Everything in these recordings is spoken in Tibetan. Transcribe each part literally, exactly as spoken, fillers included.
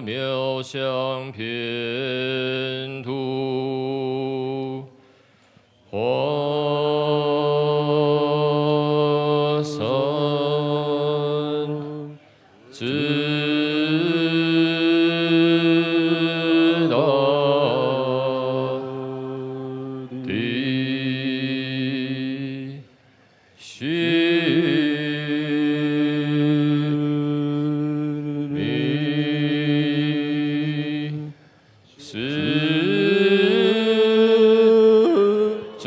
妙相片图，华严三 自大地，须弥 是众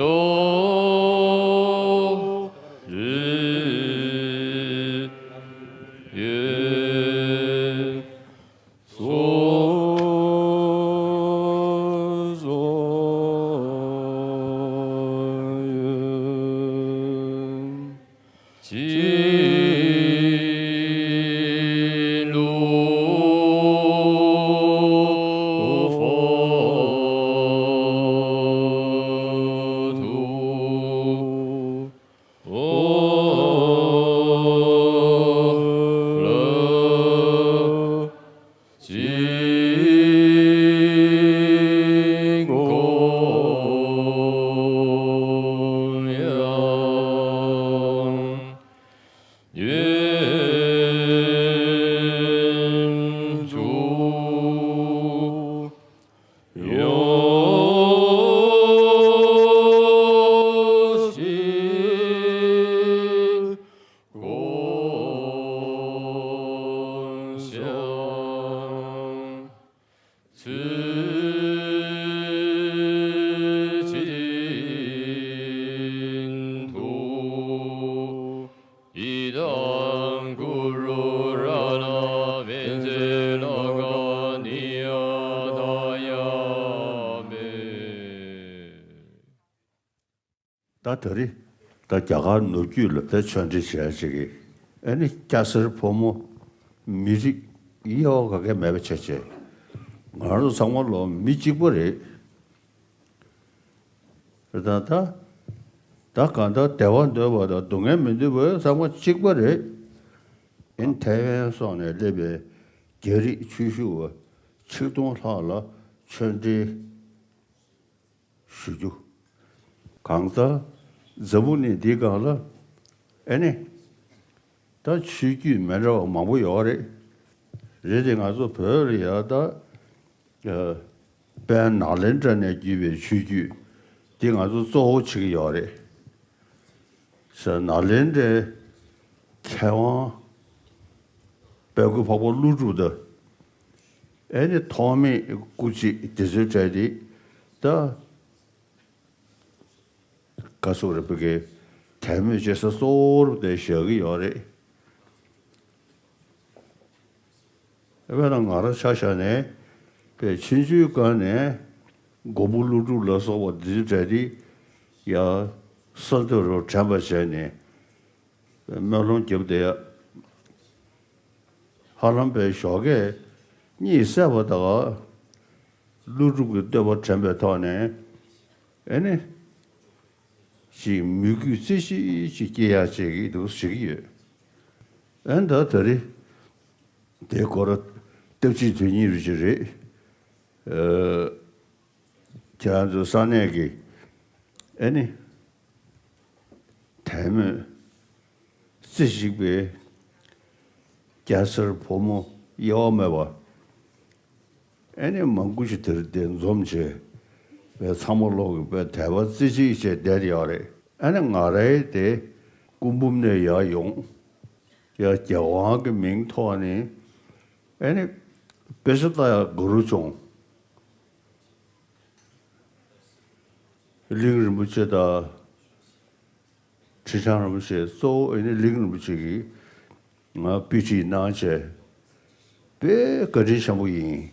日月所作愿。 金轮佛土，阿罗 金光明，愿诸有情 共享此净土。 Idam guru ratanaṃ vijayalakkhamittā yāma. ད་དེ་རིང་ད་རྒྱ་གར་ནུབ་རྒྱུད་ལ་ད་ཆོས་འབྲེལ་བྱེད་ཡ་ཅིག་གིས། ཨ་ནི་སྐྱ་སེར་ཕོ་མོ་མི་རིགས་དབྱེ་བ་ག་གེ་མེད་པ་བྱས་བྱས། ང་རང་ཚོ་ཚང་མ་ལོ་མི་གཅིག་པ་རེད། ད་ད་ད་གང་ལྟར་བདེ་བ་འདོད་པ་དང་སྡུག་བསྔལ་མི་འདོད་པ་ཚང་མ་གཅིག་པ་རེད། ཨིན་ཐའེ་ཝན་སོགས་ནས་སླེབས་པའི་རྒྱ་རིགས་ཆོས་ཞུ་བ་ཆིག་སྟོང་ལྷག་ལ་ཆོས་འབྲེལ་ཞུ་རྒྱུ། གང་ལྟར་འཛམ་བུ་གླིང་འདིའི་སྒང་ལ་ཨེ་ནི་ད་ཆོས་བརྒྱུད་མི་འདྲ་བ་མང་པོ་ཡོད་རེད། རེད་དེ་ང་ཚོ་བོད་ལ་ཡ་ད་ཨ་དཔལ་ནཱ་ལེནྡྲ་ནས་བརྒྱུད་པའི་ཆོས་བརྒྱུད་འདི་ང་ཚོ་གཙོ་བོ་བྱེད་ཀྱི་ཡོད་རེད། ཟེར་ནཱ་ལེནྡྲའི་མཁས་དབང་དཔལ་མགོན་འཕགས་པ་ཀླུ་སྒྲུབ་དང་། ཨེ་ནི་ཐོགས་མེད་སྐུ་མཆེད་དེ་ཚོའི་གྲས་དེ་ད་ག་སོགས་རེད་པ་གི་དད་མོས་བྱེད་ས་གཙོ་བོར་དེ་བཞག་གི་ཡོད་རེད། དཔེར་ན་ང་རང་ཆ་བཞག་ནས་པའི་ཆུང་ཆུང་སྒང་ནས་མགོན་པོ་ཀླུ་སྒྲུབ་ལ་སོགས་པ་འདི་ཚོའི་གྲས་དེ་ཡ་གསར་གཏོད་རུ་དྲན་པ་བྱས་ནས་སྨོན་ལམ་བརྒྱབ་བསྡད་ཡ། ཧ་ལམ་པའི་ཞོགས་ཀས་གཉིད་སད་པ་དང་ཀླུ་སྒྲུབ་ཀྱི་བསྟོད་པ་དྲན་པའི་ཐོག་ནས་ཨེ་ནི་ཅིག་མོས་གུས་རྩེ་གཅིག་ཅིག་སྐྱེ་ཡ་བྱེད་ཀྱི་འདུག་ཟེར་གྱི་ཡོད། ཨེ་ད་ད་རེས་དེའི་སྐོར་སྟབས་གཅིག་དོན་གཉིས་རེ་ཅིག་རེད། ཨ། ཁྱེད་རང་ཚོ་ས་གནས་ཀྱི་ཨེ་ནི་དད་མོས་རྩེ་གཅིག་པའི་སྐྱ་སེར་ཕོ་མོ་དབྱེ་བ་མེད་པ་ཨེ་ནི་མང་པོ་ཞིག་དེར་དེ་འཛོམས་བྱས་པའི་ཚང་མ་ལོག་གི་པའི་དད་པ་རྩེ་གཅིག་བྱས་བསྡད་ཡོད་རེད། ཨེ་ནི་ང་རའི་དེ་སྐུ་འབུམ་ནས་ཡར་ཡོང་ཡ་རྒྱལ་དབང་གི་མིང་ཐོག་ནས་ཨེ་ནི་དཔེ་ཆ་ལྟ་ཡ་དགའ་རུ་བྱུང་། གླིང་རིན་པོ་ཆེ་དང་ ཁྲི་བྱང་རིན་པོ་ཆེ་གཙོ་བོ་ཨེ་ནི་གླིང་རིན་པོ་ཆེ་གིས་ང་དཔེ་ཁྲིད་གནང་བྱས་དཔེ་བཀའ་དྲིན་ཆེན་པོ་ཡིན།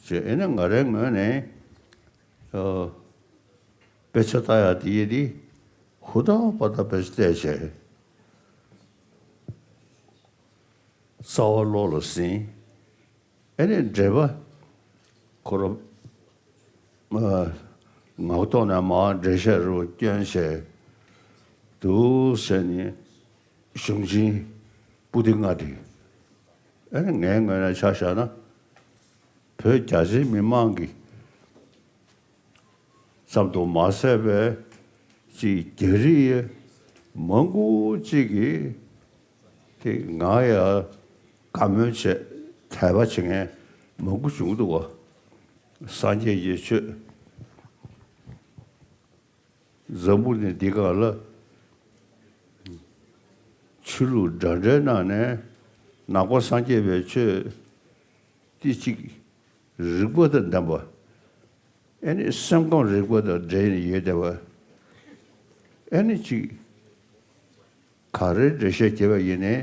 ཅེས་ཨེ་ནི་ང་རའི་ངོས་ནས་ཨ་དཔེ་ཆ་ལྟ་ཡག་དེ་ཡི་དེ་ཧུར་ཐག་པ་ད་དཔེ་ཆ་བལྟས་བྱས། རྩ་བ་བློ་ལ་ཟིན། ཨེ་ནི་འགྲེལ་པ་ཁོ་རང་ཨ་ངག་ཐོག་ནས་མར་འགྲེལ་བཤད་རུ་བསྐྱོན་བྱས་འདུག་ཟེར་ནས་གཞུང་ཆེན་པོ་ཏི་ལྔ་དེ་ཨེ་ནི་ངའི་ངོས་ནས་ཆ་བཞག་ན་བོད་རྒྱ་ཆེའི་མི་མང་གི་ཙམ་དུ་མ་ཟད་པའི་ཅིག་རྒྱ་རིགས་མང་པོ་ཅིག་གིས་དེ་ང་ཡང་བཀའ་མོལ་བྱས་དད་པ་བྱེད་མཁན་མང་པོ་བྱུང་འདུག་བ། སངས་རྒྱས་ཀྱི་ཆོས་འཛམ་བུ་གླིང་འདི་སྒང་ལ་ཆོས་ལུགས་འདྲ་འདྲའི་ནང་ནས་ནང་པ་སངས་རྒྱས་པའི་ཆོས་དེ་གཅིག་རིག་པ་དང་ལྡན་པ། ཨེ་ནི་སེམས་ཁམས་རིག་པ་དང་འབྲེལ་ནས་ཡོད་བསྡད་པ། ཨེ་ནི་གཅིག་ག་རེ་འགྲེལ་བཤད་བྱས་པ་ཡིན་ནའི་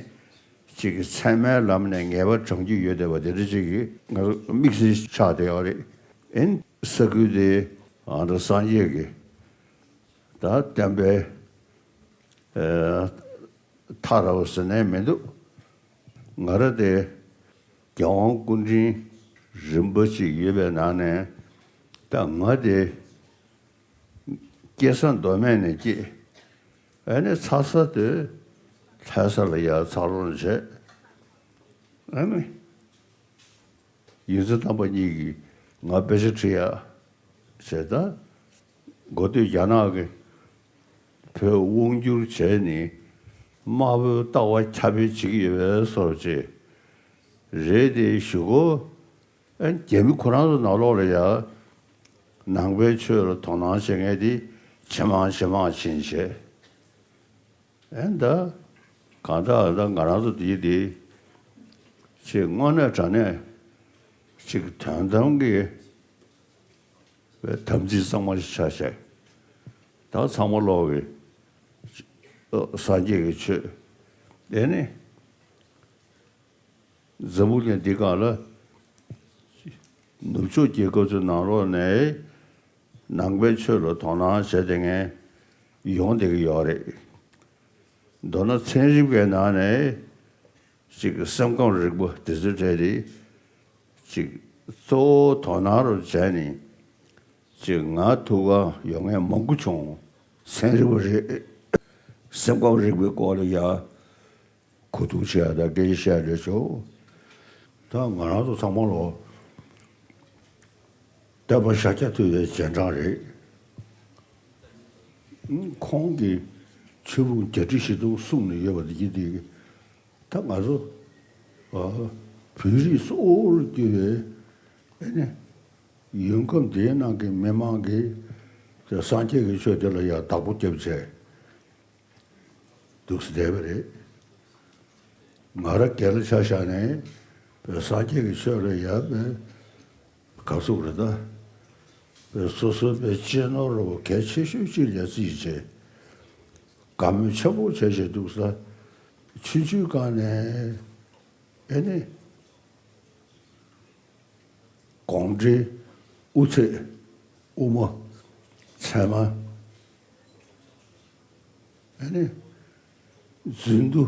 གཅིག་ཚད་མའི་ལམ་ནས་ངེས་པ་དྲངས་རྒྱུ་ཡོད་བསྡད་པ་དེ་འདྲ་གཅིག་གིས་ང་ཚོ་དམིགས་བསལ་ཆགས་བསྡད་ཡོད་རེད། ཨེ་ནི་ས་ཁུལ་དེ་ཨ་ད་སངས་རྒྱས་ཀྱི་ད་བསྟན་པའི་ཨ་མཐའ་ར་བ་ཟེར་ནས་མི་འདུག་ང་ར་དེ་རྒྱལ་དབང་སྐུ་ཕྲེང་རིམ་པ་ཅིག་ཡོད་པའི་ནང་ནས་ད་ང་དེ་སྐྱེས་ས་མདོ་སྨད་ནས་སྐྱེས། ཨ་ནི་འཚར་ས་དེ་ལྷ་ས་ལ་ཡར་འཚར་ལོངས་བྱས། ཨ་ནི་ཡོངས་འཛིན་རྣམ་པ་གཉིས་ཀྱིས་ང་དཔེ་ཆ་ཁྲིད་ཡག་བྱས། ད་འགོ་སྟོད་རྒྱ་ནག་གི་བོད་དབང་བསྒྱུར་བྱས་ནས་དམར་པོའི་ལྟ་བ་ཁྱབ་སྤེལ་བྱེད་ཀྱི་ཡོད་པའི་བཟོ་འདྲ་ཅིག་རེད་དེ་གཞུག་གུ་ཨ་རྒྱ་མི་ཁོ་རང་ཚོ་ནང་ལོགས་ལ་ཡང་ནང་པའི་ཆོས་ལ་དོ་སྣང་བྱེད་མཁན་དེ་ཇེ་མང་ཇེ་མང་ཕྱིན་བྱས། ཨེ་ད་གང་ལྟར་ད་ང་རང་ཚོ་འདིའི་འདི་ཅིག་དངོས་གནས་དྲང་གནས་ཅིག་དོན་དམ་གྱི་དམ་ཚིག་གཙང་མ་ཞིག་ཆགས་བྱས། ད་ཚང་མ་ལོག་གི་སངས་རྒྱས་ཀྱི་ཆོས་ཨེ་ནི། འཛམ་བུ་གླིང་འདི་སྒང་ལ་ནུབ་ཕྱོགས་རྒྱལ་ཁབ་ཚོའི་ནང་ལོགས་ནས་ནང་པའི་ཆོས་ལ་དོ་སྣང་བྱས་བསྡད་མཁན་ཡོང་བསྡད་ཀྱི་ཡོད་རེད། མདོར་ན་ཚན་རིག་པའི་ནང་ནས་ཅིག་སེམས་ཁམས་རིག་པ་དེ་ཚོའི་གྲས་དེ་ཅིག་གཙོ་བོ་དོ་སྣང་རུ་བྱས་ནས་ཅིག་ང་ཐུག་ག་ཡོང་མཁན་མང་པོ་བྱུང་། ཚན་རིག་པ་རེད། སེམས་ཁམས་རིག་པའི་སྐོར་ལ་ཡ། གོ་བསྡུར་བྱས་དང་སྐད་ཆ་བཤད་རེད་ཆོག་ད་ང་རང་ཚོ་ཚང་མ་ལོ་སྟོན་པ་ཤཱཀྱ་ཐུབ་པའི་རྗེས་འབྲང་རེད། ཁོང་གིས་ཆོས་ཕུང་བརྒྱད་ཁྲི་བཞི་སྟོང་གསུངས་ནས་ཡོད་པ་འདི་གི་འདི་ད་ང་ཚོ་བོད་རིགས་གཙོ་བོར་གྱུར་པའི་ཨེ་ནི་ཡུལ་ཁམས་འདིའི་ནང་གི་མི་མང་གིས་སངས་རྒྱས་ཀྱི་ཆོས་འདི་ལ་ཡང་བདག་པོ་བརྒྱབ་བྱས། འདུག་སེ་བསྡད་པ་རེད། ང་རང་སྒེར་ལ་ཆ་བཞག་ནས་བོད་སངས་རྒྱས་ཀྱི་ཆོས་ལ་ཡ་བོད་ག་ཚོད་རེད་ད། བོད་སོ་སོའི་བོད་གཅེས་ནོར་རུ་གལ་ཆེ་ཤོས་ཅིག་ལ་བརྩིས་བྱས། དགའ་མོས་ཆེན་པོ་བྱས་བྱས་འདུག་ས། ཆུང་ཆུང་སྒང་ནས་ཨེ་ནི། གོང་འདྲི། དབུ་ཚད། དབུ་མ། ཚད་མ། ཨ་ནི། རྫུན་དུ།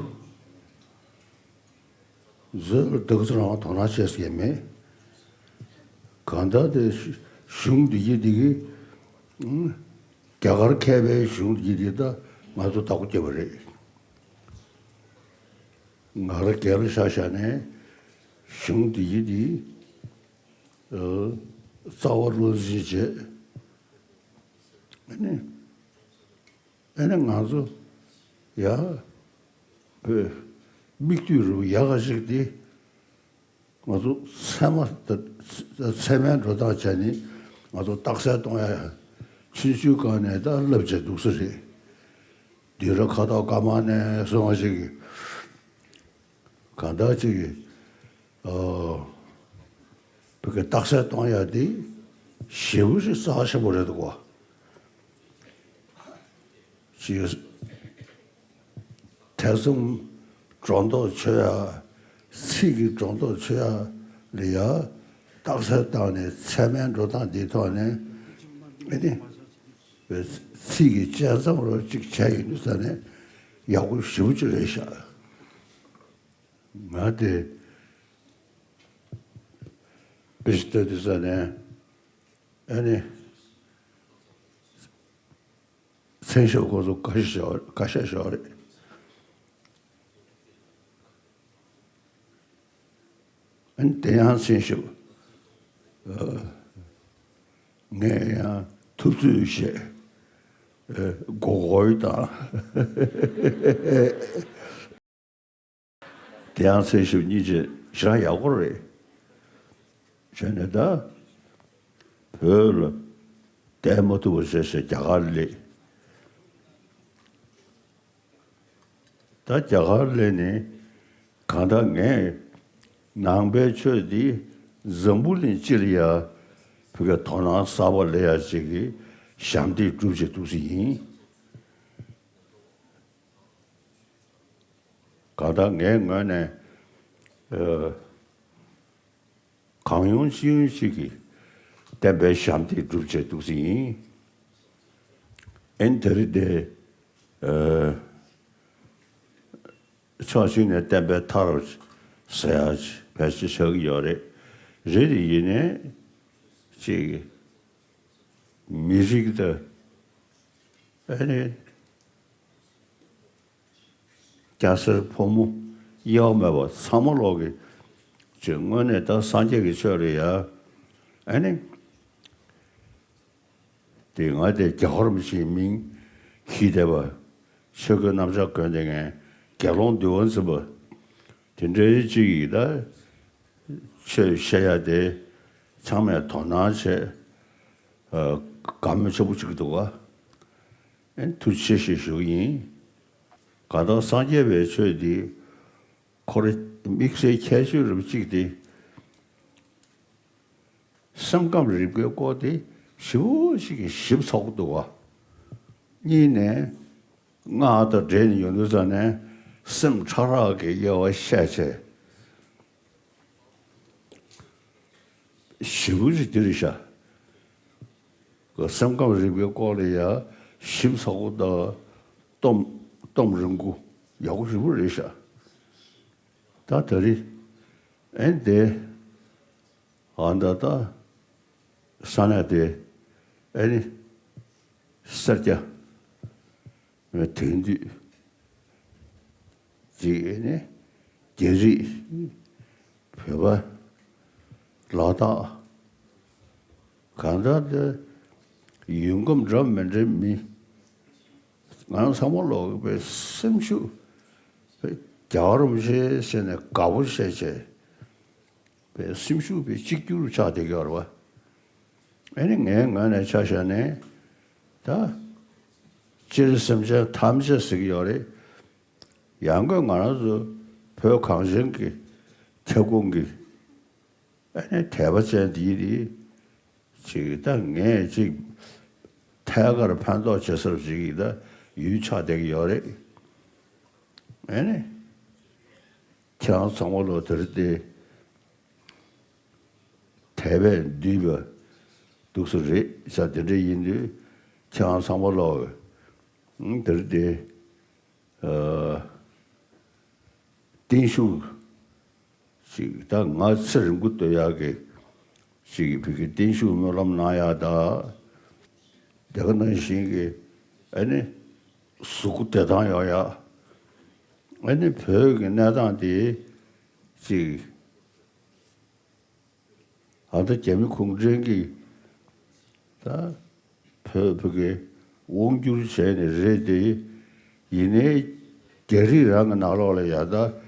རྫུན་ལ་བདག་ཚོ་རང་དོ་སྣང་བྱེད་ས་མེད། གང་ལྟར་དེ་གཞུང་འདི་གི་འདི་གི་རྒྱ་གར་མཁས་པའི་གཞུང་འདི་གི་འདི་ད་ང་ཚོ་བདག་པོ་བརྒྱབ་པ་རེད། ང་རང་སྒེར་ལ་ཆ་བཞག་ནས་གཞུང་འདི་ཡི་འདི་རྩ་བ་བློ་འཛིན་བྱས། ཨ་ནི་ཨ་ནི་ང་ཚོ་ཡ་བོད་མིག་ལྟོས་རུ་ཡག་ག་ཞིག་འདི་ང་ཚོ་ཚད་མ་ཚད་མའི་འགྲོ་སྟངས་བྱས་ནས་ང་ཚོ་རྟགས་གསལ་གཏོང་ཡ་ཆུང་ཆུང་སྒང་ནས་ད་བསླབ་བྱས་འདུག་ས་རེད། འདི་ར་ཁ་ཐོག་ཀ་མ་ནས་སོང་བ་ཞིག་གི་གང་ལྟར་ཅིག་གི་ཨོ་བོད་ཀྱི་རྟགས་གསལ་གཏོང་ཡ་དེ་ཞེ་པོ་ཞིག་རྩ་ཆེན་པོ་རེད་འདུག་གོ། ཅིག་ཐེ་ཚོམ་སྒྲོ་འདོགས་ཆོད་ཡ། ཚིག་གི་སྒྲོ་འདོགས་ཆོད་ཡ་ལ་ཡ་རྟགས་གསལ་བཏང་ནས་ཚད་མའི་འགྲོ་སྟངས་འདིའི་ཐོག་ནས་ཨེ་ནི་ཚིག་གི་དཔྱད་མཚམས་རོ་གཅིག་བྱས་ཡོད་དུས་ཙ་ནས་ཡག་པོ་ཞེ་པོ་ཅིག་རེད་ཤག་ང་དེ་དཔེ་ཞིག་ལྟ་དུས་ཙ་ནས་ཨེ་ནི། མཚན་ཞབས་ཁོ་ཚོ་བཀའ་ཤག་བཞག་བཀའ་ཤག་བཞག་རེད། ཨ་ནི་དེ་ཡང་མཚན་ཞབས། ངས་ཡང་ཐུབ་ཚོད་བཤད། མགོ་སྐོར་དང་། དེ་ཡང་མཚན་ཞབས་གཉིས་ཆེ་ཞེ་དྲག་ཡག་པོ་རེད། བྱས་ནས་ད་བོད་ལ་བསྡད་མ་ཐུབ་པ་བྱས་བྱས་རྒྱ་གར་སླེབས། ད་རྒྱ་གར་སླེབས་ནས་གང་ལྟར་ངས་ནང་པའི་ཆོས་འདི་འཛམ་བུ་གླིང་སྤྱི་ལ་ཡ་བོད་སྐད་དོ་སྣང་གསར་པ་སླེབས་ཡ་ཅིག་གི་ཞབས་འདེགས་སྒྲུབ་བྱེད་འདུག་སེ་ཡིན། གང་ལྟར་ངའི་ངོས་ནས་ཨ་གང་ཡོང་ཅི་ཡོང་ཞིག་གིས་བསྟན་པའི་ཞབས་འདེགས་སྒྲུབ་བྱེད་འདུག་སེ་ཡིན། ཨེ་ནི་དེ་རིང་དེ་ཨ་ཕྱོགས་གཅིག་ནས་བསྟན་པའི་མཐའ་རུ་ཟེར་ཡ་ཕལ་ཆེར་ཆགས་ཀྱི་ཡོད་རེད། རེད་དེ་ཡིན་ནའི་ཅིག་མི་རིགས་དང་ཨེ་ནི། སྐྱ་སེར་ཕོ་མོ་དབྱེ་བ་མེད་པ་ཚང་མ་ལོག་གི་ཅིག་དངོས་གནས་ད་སངས་རྒྱས་ཀྱི་ཆོས་རེད་ཡ། ཨ་ནི་དེ་ང་དེ་རྒྱལ་བ་རིན་པོ་ཆེའི་མིང་གིས་བསྡད་པ། ཆོས་གོས་གནམ་ལྕགས་གོན་བསྡད་མཁན་དགེ་སློང་འདུལ་བ་འཛིན་པ་དེ་འདྲའི་ཅིག་ཡིན་ད། ཆོས་བཤད་ཡ་དེ་ཚང་མས་དོ་སྣང་བྱས། ཨ་དགའ་མོས་ཆེན་པོ་ཅིག་འདུག་ག་ཨེ་ཐུགས་རྗེ་ཆེ་ཞེས་ཞུ་གི་ཡིན། གང་ལྟར་སངས་རྒྱས་པའི་ཆོས་འདི་ཁོ་རེ་དམིགས་བསལ་ཁྱད་ཆོས་རབ་གཅིག་སྟེ། སེམས་ཁམས་རིག་པའི་སྐོར་དེ་ཞེ་པོ་ཞིག་གིས་ཞིབ་ཚགས་པོ་འདུག་ག་གཉིས་ནས་སྔགས་དང་འབྲེལ་ནས་ཡོང་དུས་ཙ་ནས་སེམས་ཕྲ་རགས་ཀྱི་དབྱེ་བ་བཤད་བྱས། ཞེ་པོ་ཅིག་འདི་རེད་ཤག་སེམས་ཁམས་རིག་པའི་སྐོར་ལ་ཡ་ཞིབ་ཚགས་པོ་དང་སྟོབས་སྟོབས་རིང་པོ་ཡག་པོ་ཞེ་པོ་རེད་ཤག་ད་ད་རེས་ཨེ་འདི་ཨ་ད་ད་ས་གནས་དེ་ཨེ་ནི་སེར་སྐྱ་དེང་དུས་ཅིག་ནི་རྒྱ་རིགས། བོད་པ། ལ་དྭགས། གང་ལྟར་དེ་ཡུལ་ཁམས་འདྲ་མི་འདྲའི་མི། ང་རང་ཚང་མ་ལོག་པའི་སེམས་ཤུགས་རྒྱ་གར་རིན་པོ་ཆེ་ཟེར་ནས་དགའ་པོ་བྱས་བྱས། པའི་སེམས་ཤུགས་པའི་གཅིག་གྱུར་ཆགས་བསྡད་ཀྱི་ཡོད་རེད་བ། ཨ་ནི་ངའི་ངོས་ནས་ཆ་བཞག་ནས་ད་སྤྱིར་སེམས་ཅན་ཐམས་ཅད་ཟེར་གྱི་ཡོད་རེད། ཡང་སྒོས་ང་རང་ཚོ་བོད་གངས་ཅན་གྱི་ཁྱབ་ཁོངས་ཀྱི་ཨ་ནི་དད་པ་ཅན་འདིའི་རིགས་ཅིག་ད་ངས་ཅིག་ཐད་ཀར་ཕན་ཐོགས་བྱེད་ས་ཅིག་ད་ཡུལ་ཆགས་བསྡད་ཀྱི་ཡོད་རེད། ཨ་ནི་ཁྱེད་རང་ཚང་མ་ལོ་དེར་བལྟས། དད་པས་འདུས་པ་འདུག་སེ་རེད་ཤག་དེ་འདྲ་ཡིན་དུས་ཁྱེད་རང་ཚང་མ་ལོ། ཨང་། དེར་དེ་ཨ་བརྟན་བཞུགས་ཅིག་ད་ང་ཚེ་རིང་པོ་སྡོད་ཡག་གི་ཅིག་བོད་ཀྱི་བརྟན་བཞུགས་སྨོན་ལམ་གནང་ཡག་དང་། དེ་ག་ནང་བཞིན་གྱི་ཨ་ནི་གཟུགས་པོ་བདེ་ཐང་ཡོང་ཡག་ཨ་ནི་བོད་ཀྱི་གནས་སྟངས་དེ་ཅིག་ཨ་ད་རྒྱ་མི་གུང་ཁྲན་གྱིས་ད་བོད་བོད་ཀྱི་དབང་བསྒྱུར་བྱས་ནས་རེད་དེ། ཡིན་ནའི་རྒྱ་རིགས་རང་གི་ནང་ལོགས་ལ་ཡ་ད་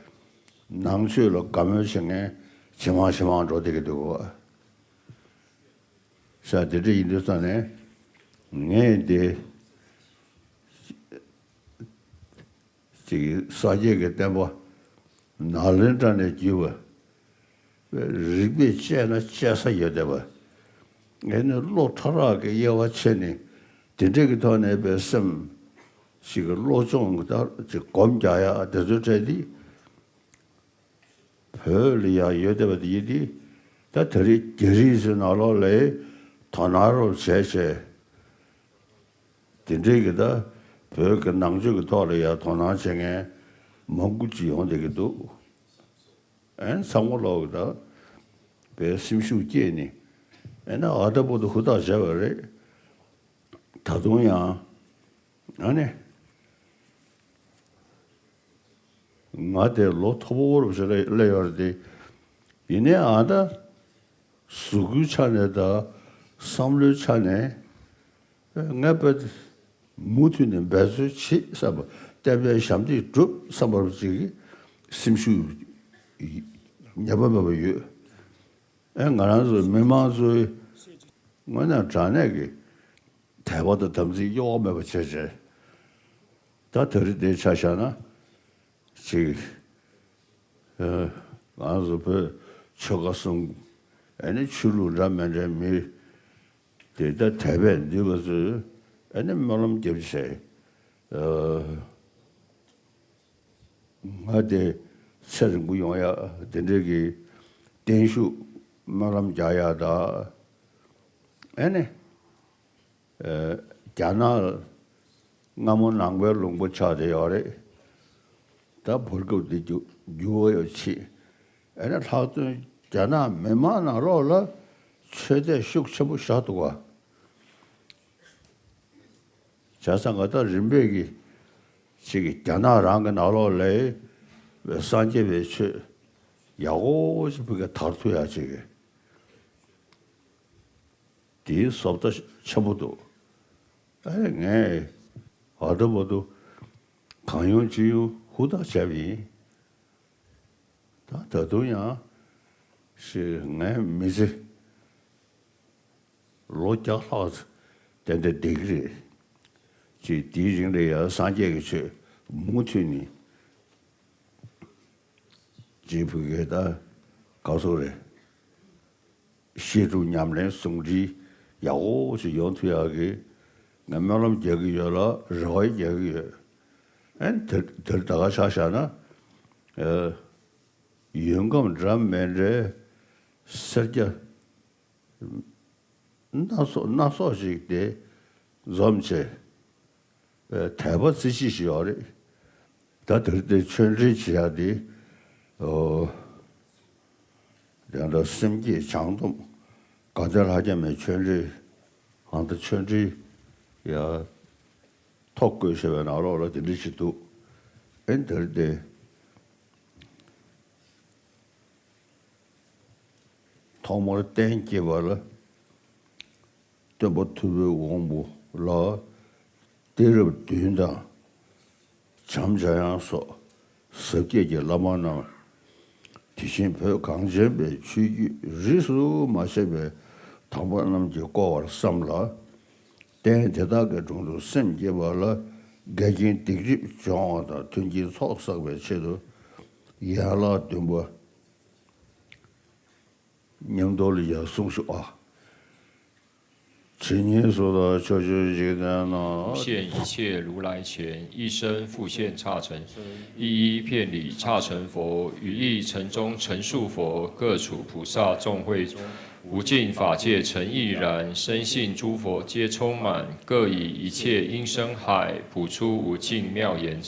ནང་ཆོས་ལ་དགའ་མོས་བྱེད་མཁན་ཇེ་མང་ཇེ་མང་འགྲོ་བསྡད་ཀྱི་འདུག་གོ། ཤ་དེ་འདྲ་ཡིན་དུས་ཙང་ནས་ངས་དེ། ཅིག་སངས་རྒྱས་ཀྱི་བསྟན་པ་ནཱ་ལེནྡྲ་ནས་བརྒྱུད་པ། རིག་པས་དཔྱད་ན་དཔྱད་ས་ཡོད་བསྡད་པ། ཨེ་ནི་བློ་ཕྲ་རགས་ཀྱི་དབྱེ་བ་ཕྱེ་ནས་དེ་འདྲ་གི་ཐོག་ནས་པའི་སེམས་ ཞིག་གི་བློ་སྦྱོང་གི་ད་ཅིག་སྒོམ་རྒྱག་ཡ་དེ་ཚོའི་གྲས་འདི་བོད་ལ་ཡང་ཡོད་བསྡད་པ་དེ་ཡིན་དེ། ད་དེ་རིང་རྒྱ་རིགས་ཚོའི་ནང་ལོགས་ལ་དོ་སྣང་རོབ་བྱས་བྱས། དེ་འདྲའི་གི་ད་བོད་ཀྱི་ནང་ཆོས་ཀྱི་ཐོག་ལ་ཡང་དོ་སྣང་བྱེད་མཁན་མང་པོ་ཅིག་ཡོང་བསྡད་ཀྱི་འདུག། ཨན་ཚང་མ་ལོག་གི་ད་བའི་སེམས་ཤུགས་སྐྱེས་ནས། ཨེ་ན་ཨ་ད་བོ་དུ་ཧུར་ཐག་བྱས་པ་རེད། ད་དུང་ཡང་ཨ་ནི་ང་དེ་ལོ་མཐོ་པོ་རུ་ཞིག་སླེབས་ཡོད་རེད་དེ། ཡིན་ནའི་ཨ་ད་གཟུགས་པོའི་ཆ་ནས་དང་བསམ་བློའི་ཆ་ནས་ངས་དཔེ་མུ་མཐུད་ནས་འབད་རྩོལ་བྱེད་བསམ་པ། བསྟན་པའི་ཞབས་འདེགས་སྒྲུབ་བསམ་པ་ཅིག་གི་སེམས་ཤུགས་ཉམས་པ་མེད་པ་ཡོད། ཨེ་ང་རང་ཚོ་མི་མང་ཚོའི་དངོས་གནས་དྲང་གནས་ཀྱི་དད་པ་དང་དམ་ཚིག་གཡོ་བ་མེད་པ་བྱས་བྱས། ད་དེ་རིང་འདིའི་ཆ་བཞག་ན་ཅིག་ཨ་ང་ཚོ་བོད་ཆོལ་ཁ་གསུམ། ཨ་ནི་ཆོས་ལུགས་འདྲ་མི་འདྲའི་མི་དེ་ད་དད་པས་འདུས་པ་ཚོས་ཨ་ནི་སྨོན་ལམ་རྒྱབ་བྱས། ཨ་ང་དེ་ཚེ་རིང་པོ་ཡོང་ཡ་དེ་འདྲའི་གི་བརྟན་བཞུགས་སྨོན་ལམ་རྒྱག་ཡ་ད། ཨ་ནི་ཨ་རྒྱ་ནག་སྔ་མོ་ནང་པའི་ལུང་པ་ཆགས་བསྡད་ཡོད་རེད། ད་བར་སྐབས་འདི་འགྱུར་འགྱུར་བ་ཡོད་ཆེ། ཨ་ནི་ལྷག་དོན་རྒྱ་ནག་མི་མང་ནང་ལོགས་ལ་ཆོས་དད་ཤུགས་ཆེན་པོ་བཞག་འདུག་ག། བྱས་ཙང་ང་ད་རིམ་པས་ཀྱི་ཅིག་གི་རྒྱ་ནག་རང་གི་ནང་ལོགས་ལ་སངས་རྒྱས་པའི་ཆོས་ཡག་པོ་ཞིག་བོད་སྐད་དར་ཐུབ་ཡག་ཅིག་གི་དེའི་བཟོ་ལྟ་ཆེན་པོ་འདུག། ཨ་ངས་ཨ་ད་བར་དུ་གང་ཡོང་ཅི་ཡོང་ཧུར་ཐག་བྱས་པ་ཡིན། ད་ད་དུང་ཡང་ཞེས་ངའི་མི་ཚེ་ལོ་བརྒྱ་ལྷག་ཏན་ཏན་བསྡད་ཀྱི་རེད། ཅེས་དེའི་རིང་ལ་ཡང་སངས་རྒྱས་ཀྱི་ཆོས་མུ་མཐུད་ནས་ཅེས་བོད་སྐད་ད་ག་ཚོད་རེད། བཤད་སྒྲུབ་ཉམས་ལེན་ཟུང་འབྲེལ་ཡག་པོ་ཞིག་ཡོང་ཐུབ་ཡག་གི་ངས་སྨོན་ལམ་རྒྱག་གི་ཡོད་ལ་རེ་བ་རྒྱག་གི་ཡོད། ཨན་དེར་དེར་ད་ག་ཆ་བཞག་ན། ཨ་ཡུལ་ཁམས་འདྲ་མི་འདྲའི་སེར་སྐྱ་སྣ་ཚོགས་སྣ་ཚོགས་ཤིག་དེ་འཛོམས་བྱས། དད་པ་རྩེ་གཅིག་ཞིག་ཡོད་རེད། ད་དེར་དེ་ཆོས་འབྲེལ་བྱེད་ཡག་དེ་ཨོ། ཡང་ད་སེམས་བསྐྱེད་བྱང་སྡོམ་དགའ་ལྡན་ལྷ་བརྒྱ་མའི་ཆོས་འབྲེལ། ཨང་ད་ཆོས་འབྲེལ་ཡ་ཐོ་བཀོད་བྱས་པའི་ནང་ལོགས་ལ་དེ་འདྲ་ཞིག་འདུག། ཨེ་དེར་དེ་ཐོག་མར་རྟེན་བསྐྱེད་པ་ལ། སྟོན་པ་ཐུབ་པའི་དབང་པོ་ལ་གཏད་རབས་བདུན་དང་། བྱམས་འཇམ་དབྱངས་སོགས་ཟབ་རྒྱས་ཀྱི་བླ་མ་རྣམས། དེ་བཞིན་བོད་གངས་ཅན་པའི་ཆོས་བརྒྱུད་རིས་སུ་མ་ཆད་པའི་དམ་པ་རྣམས་ཀྱིས་བསྐོར་བར་བསམ་ལ། རྟེན་དེ་དག་གི་དྲུང་དུ་སེམས་བསྐྱེད་པ་ལ་འགལ་རྐྱེན་སྡིག་སྒྲིབ་སྦྱོང་བ་དང་མཐུན་རྐྱེན་ཚོགས་བསགས་པའི་ཆེད་དུ་ཡན་ལག་བདུན་པ། མཉམ་དུ་ལ་ཡར་གསུངས་ཤོག་ཨ། 只念所得，求取极乐。 奉献一切如来前，一生复献刹尘，一一遍礼刹尘佛，于意尘中陈数佛，各处菩萨众会中，无尽法界诚亦然，深信诸佛皆充满，各以一切音声海，谱出无尽妙言。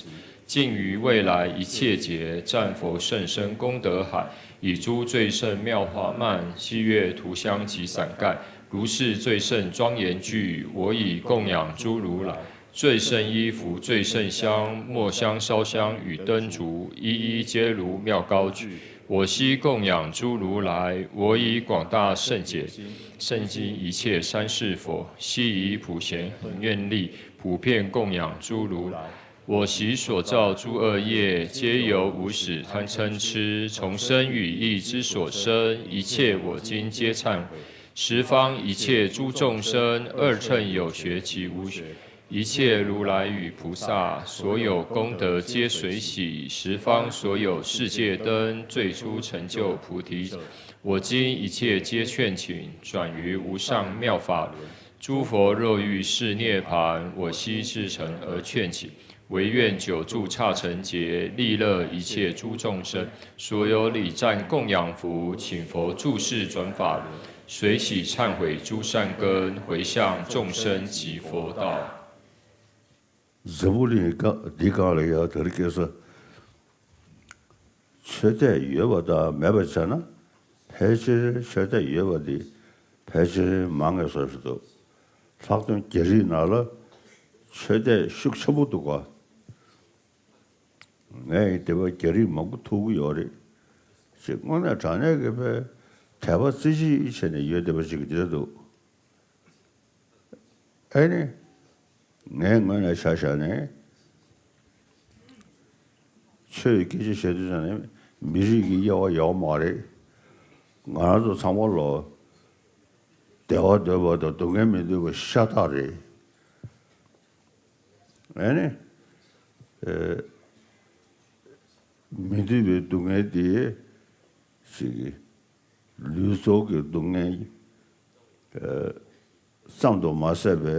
尽于未来一切劫，战佛甚深功德海，以诸最胜妙法幔，悉月涂香及伞盖，如是最胜庄严具，我以供养诸如来。最胜衣服、最胜香，末香、烧香与灯烛，一一皆如妙高具。我悉供养诸如来，我以广大圣解经，胜尽一切三世佛，悉以普贤恒愿力，普遍供养诸如来。 我昔所造诸恶业，皆由无始贪嗔痴，从身语意之所生，一切我今皆忏悔。十方一切诸众生，二乘有学及无学，一切如来与菩萨，所有功德皆随喜。十方所有世界灯，最初成就菩提者，我今一切皆劝请，转于无上妙法轮。诸佛若遇是涅槃，我悉至诚而劝解。唯愿久住刹尘劫，利乐一切诸众生。所有礼赞供养服，请佛住世转法轮，随喜忏悔诸善根，回向众生及佛道。 འཛམ་བུ་གླིང་ག་འདི་སྒང་ལ་ཡང་དེ་རིང་ཁ་སང་ཆོས་དད་ཡོད་པ་དང་མེད་པ་བྱས་ན། ཕལ་ཆེར་ཆོས་དད་ཡོད་པ་འདི་ཕལ་ཆེར་མང་ངེས་བཟོ་ཞིག་འདུག། ལྷག་དོན་རྒྱ་རིགས་ནང་ལ་ཆོས་དད་ཤུགས་ཆེན་པོ་འདུག་ག། ངས་དེ་བ་རྒྱ་རིགས་མང་པོ་ཐུག་གི་ཡོད་རེད། ཅིག་དངོས་གནས་དྲང་གནས་ཀྱི་དཔེ་དད་པ་རྩེ་གཅིག་བྱས་ནས་ཡོད་བསྡད་པ་ཅིག་གི་འདི་འདུག། ཨེ་ནི། ངའི་ངོས་ནས་ཆ་བཞག་ནས། ཆོས་ཀྱི་སྐད་ཆ་བཤད་དུས་ཙམ་ནས་མི་རིགས་ཀྱི་དབྱེ་བ་ཡོད་མ་རེད། ང་རང་ཚོ་ཚང་མ་ལོ། བདེ་བ་འདོད་པ་དང་སྡུག་བསྔལ་མི་འདོད་པ་ཤ་སྟག་རེད། ཨེ་ནི། ཨེ། མི་འདོད་པའི་སྡུག་བསྔལ་དེ། ཅིག་ལུས་སྲོག་གི་སྡུག་བསྔལ། ཨེ། ཙམ་དུ་མ་ཟད་པའི་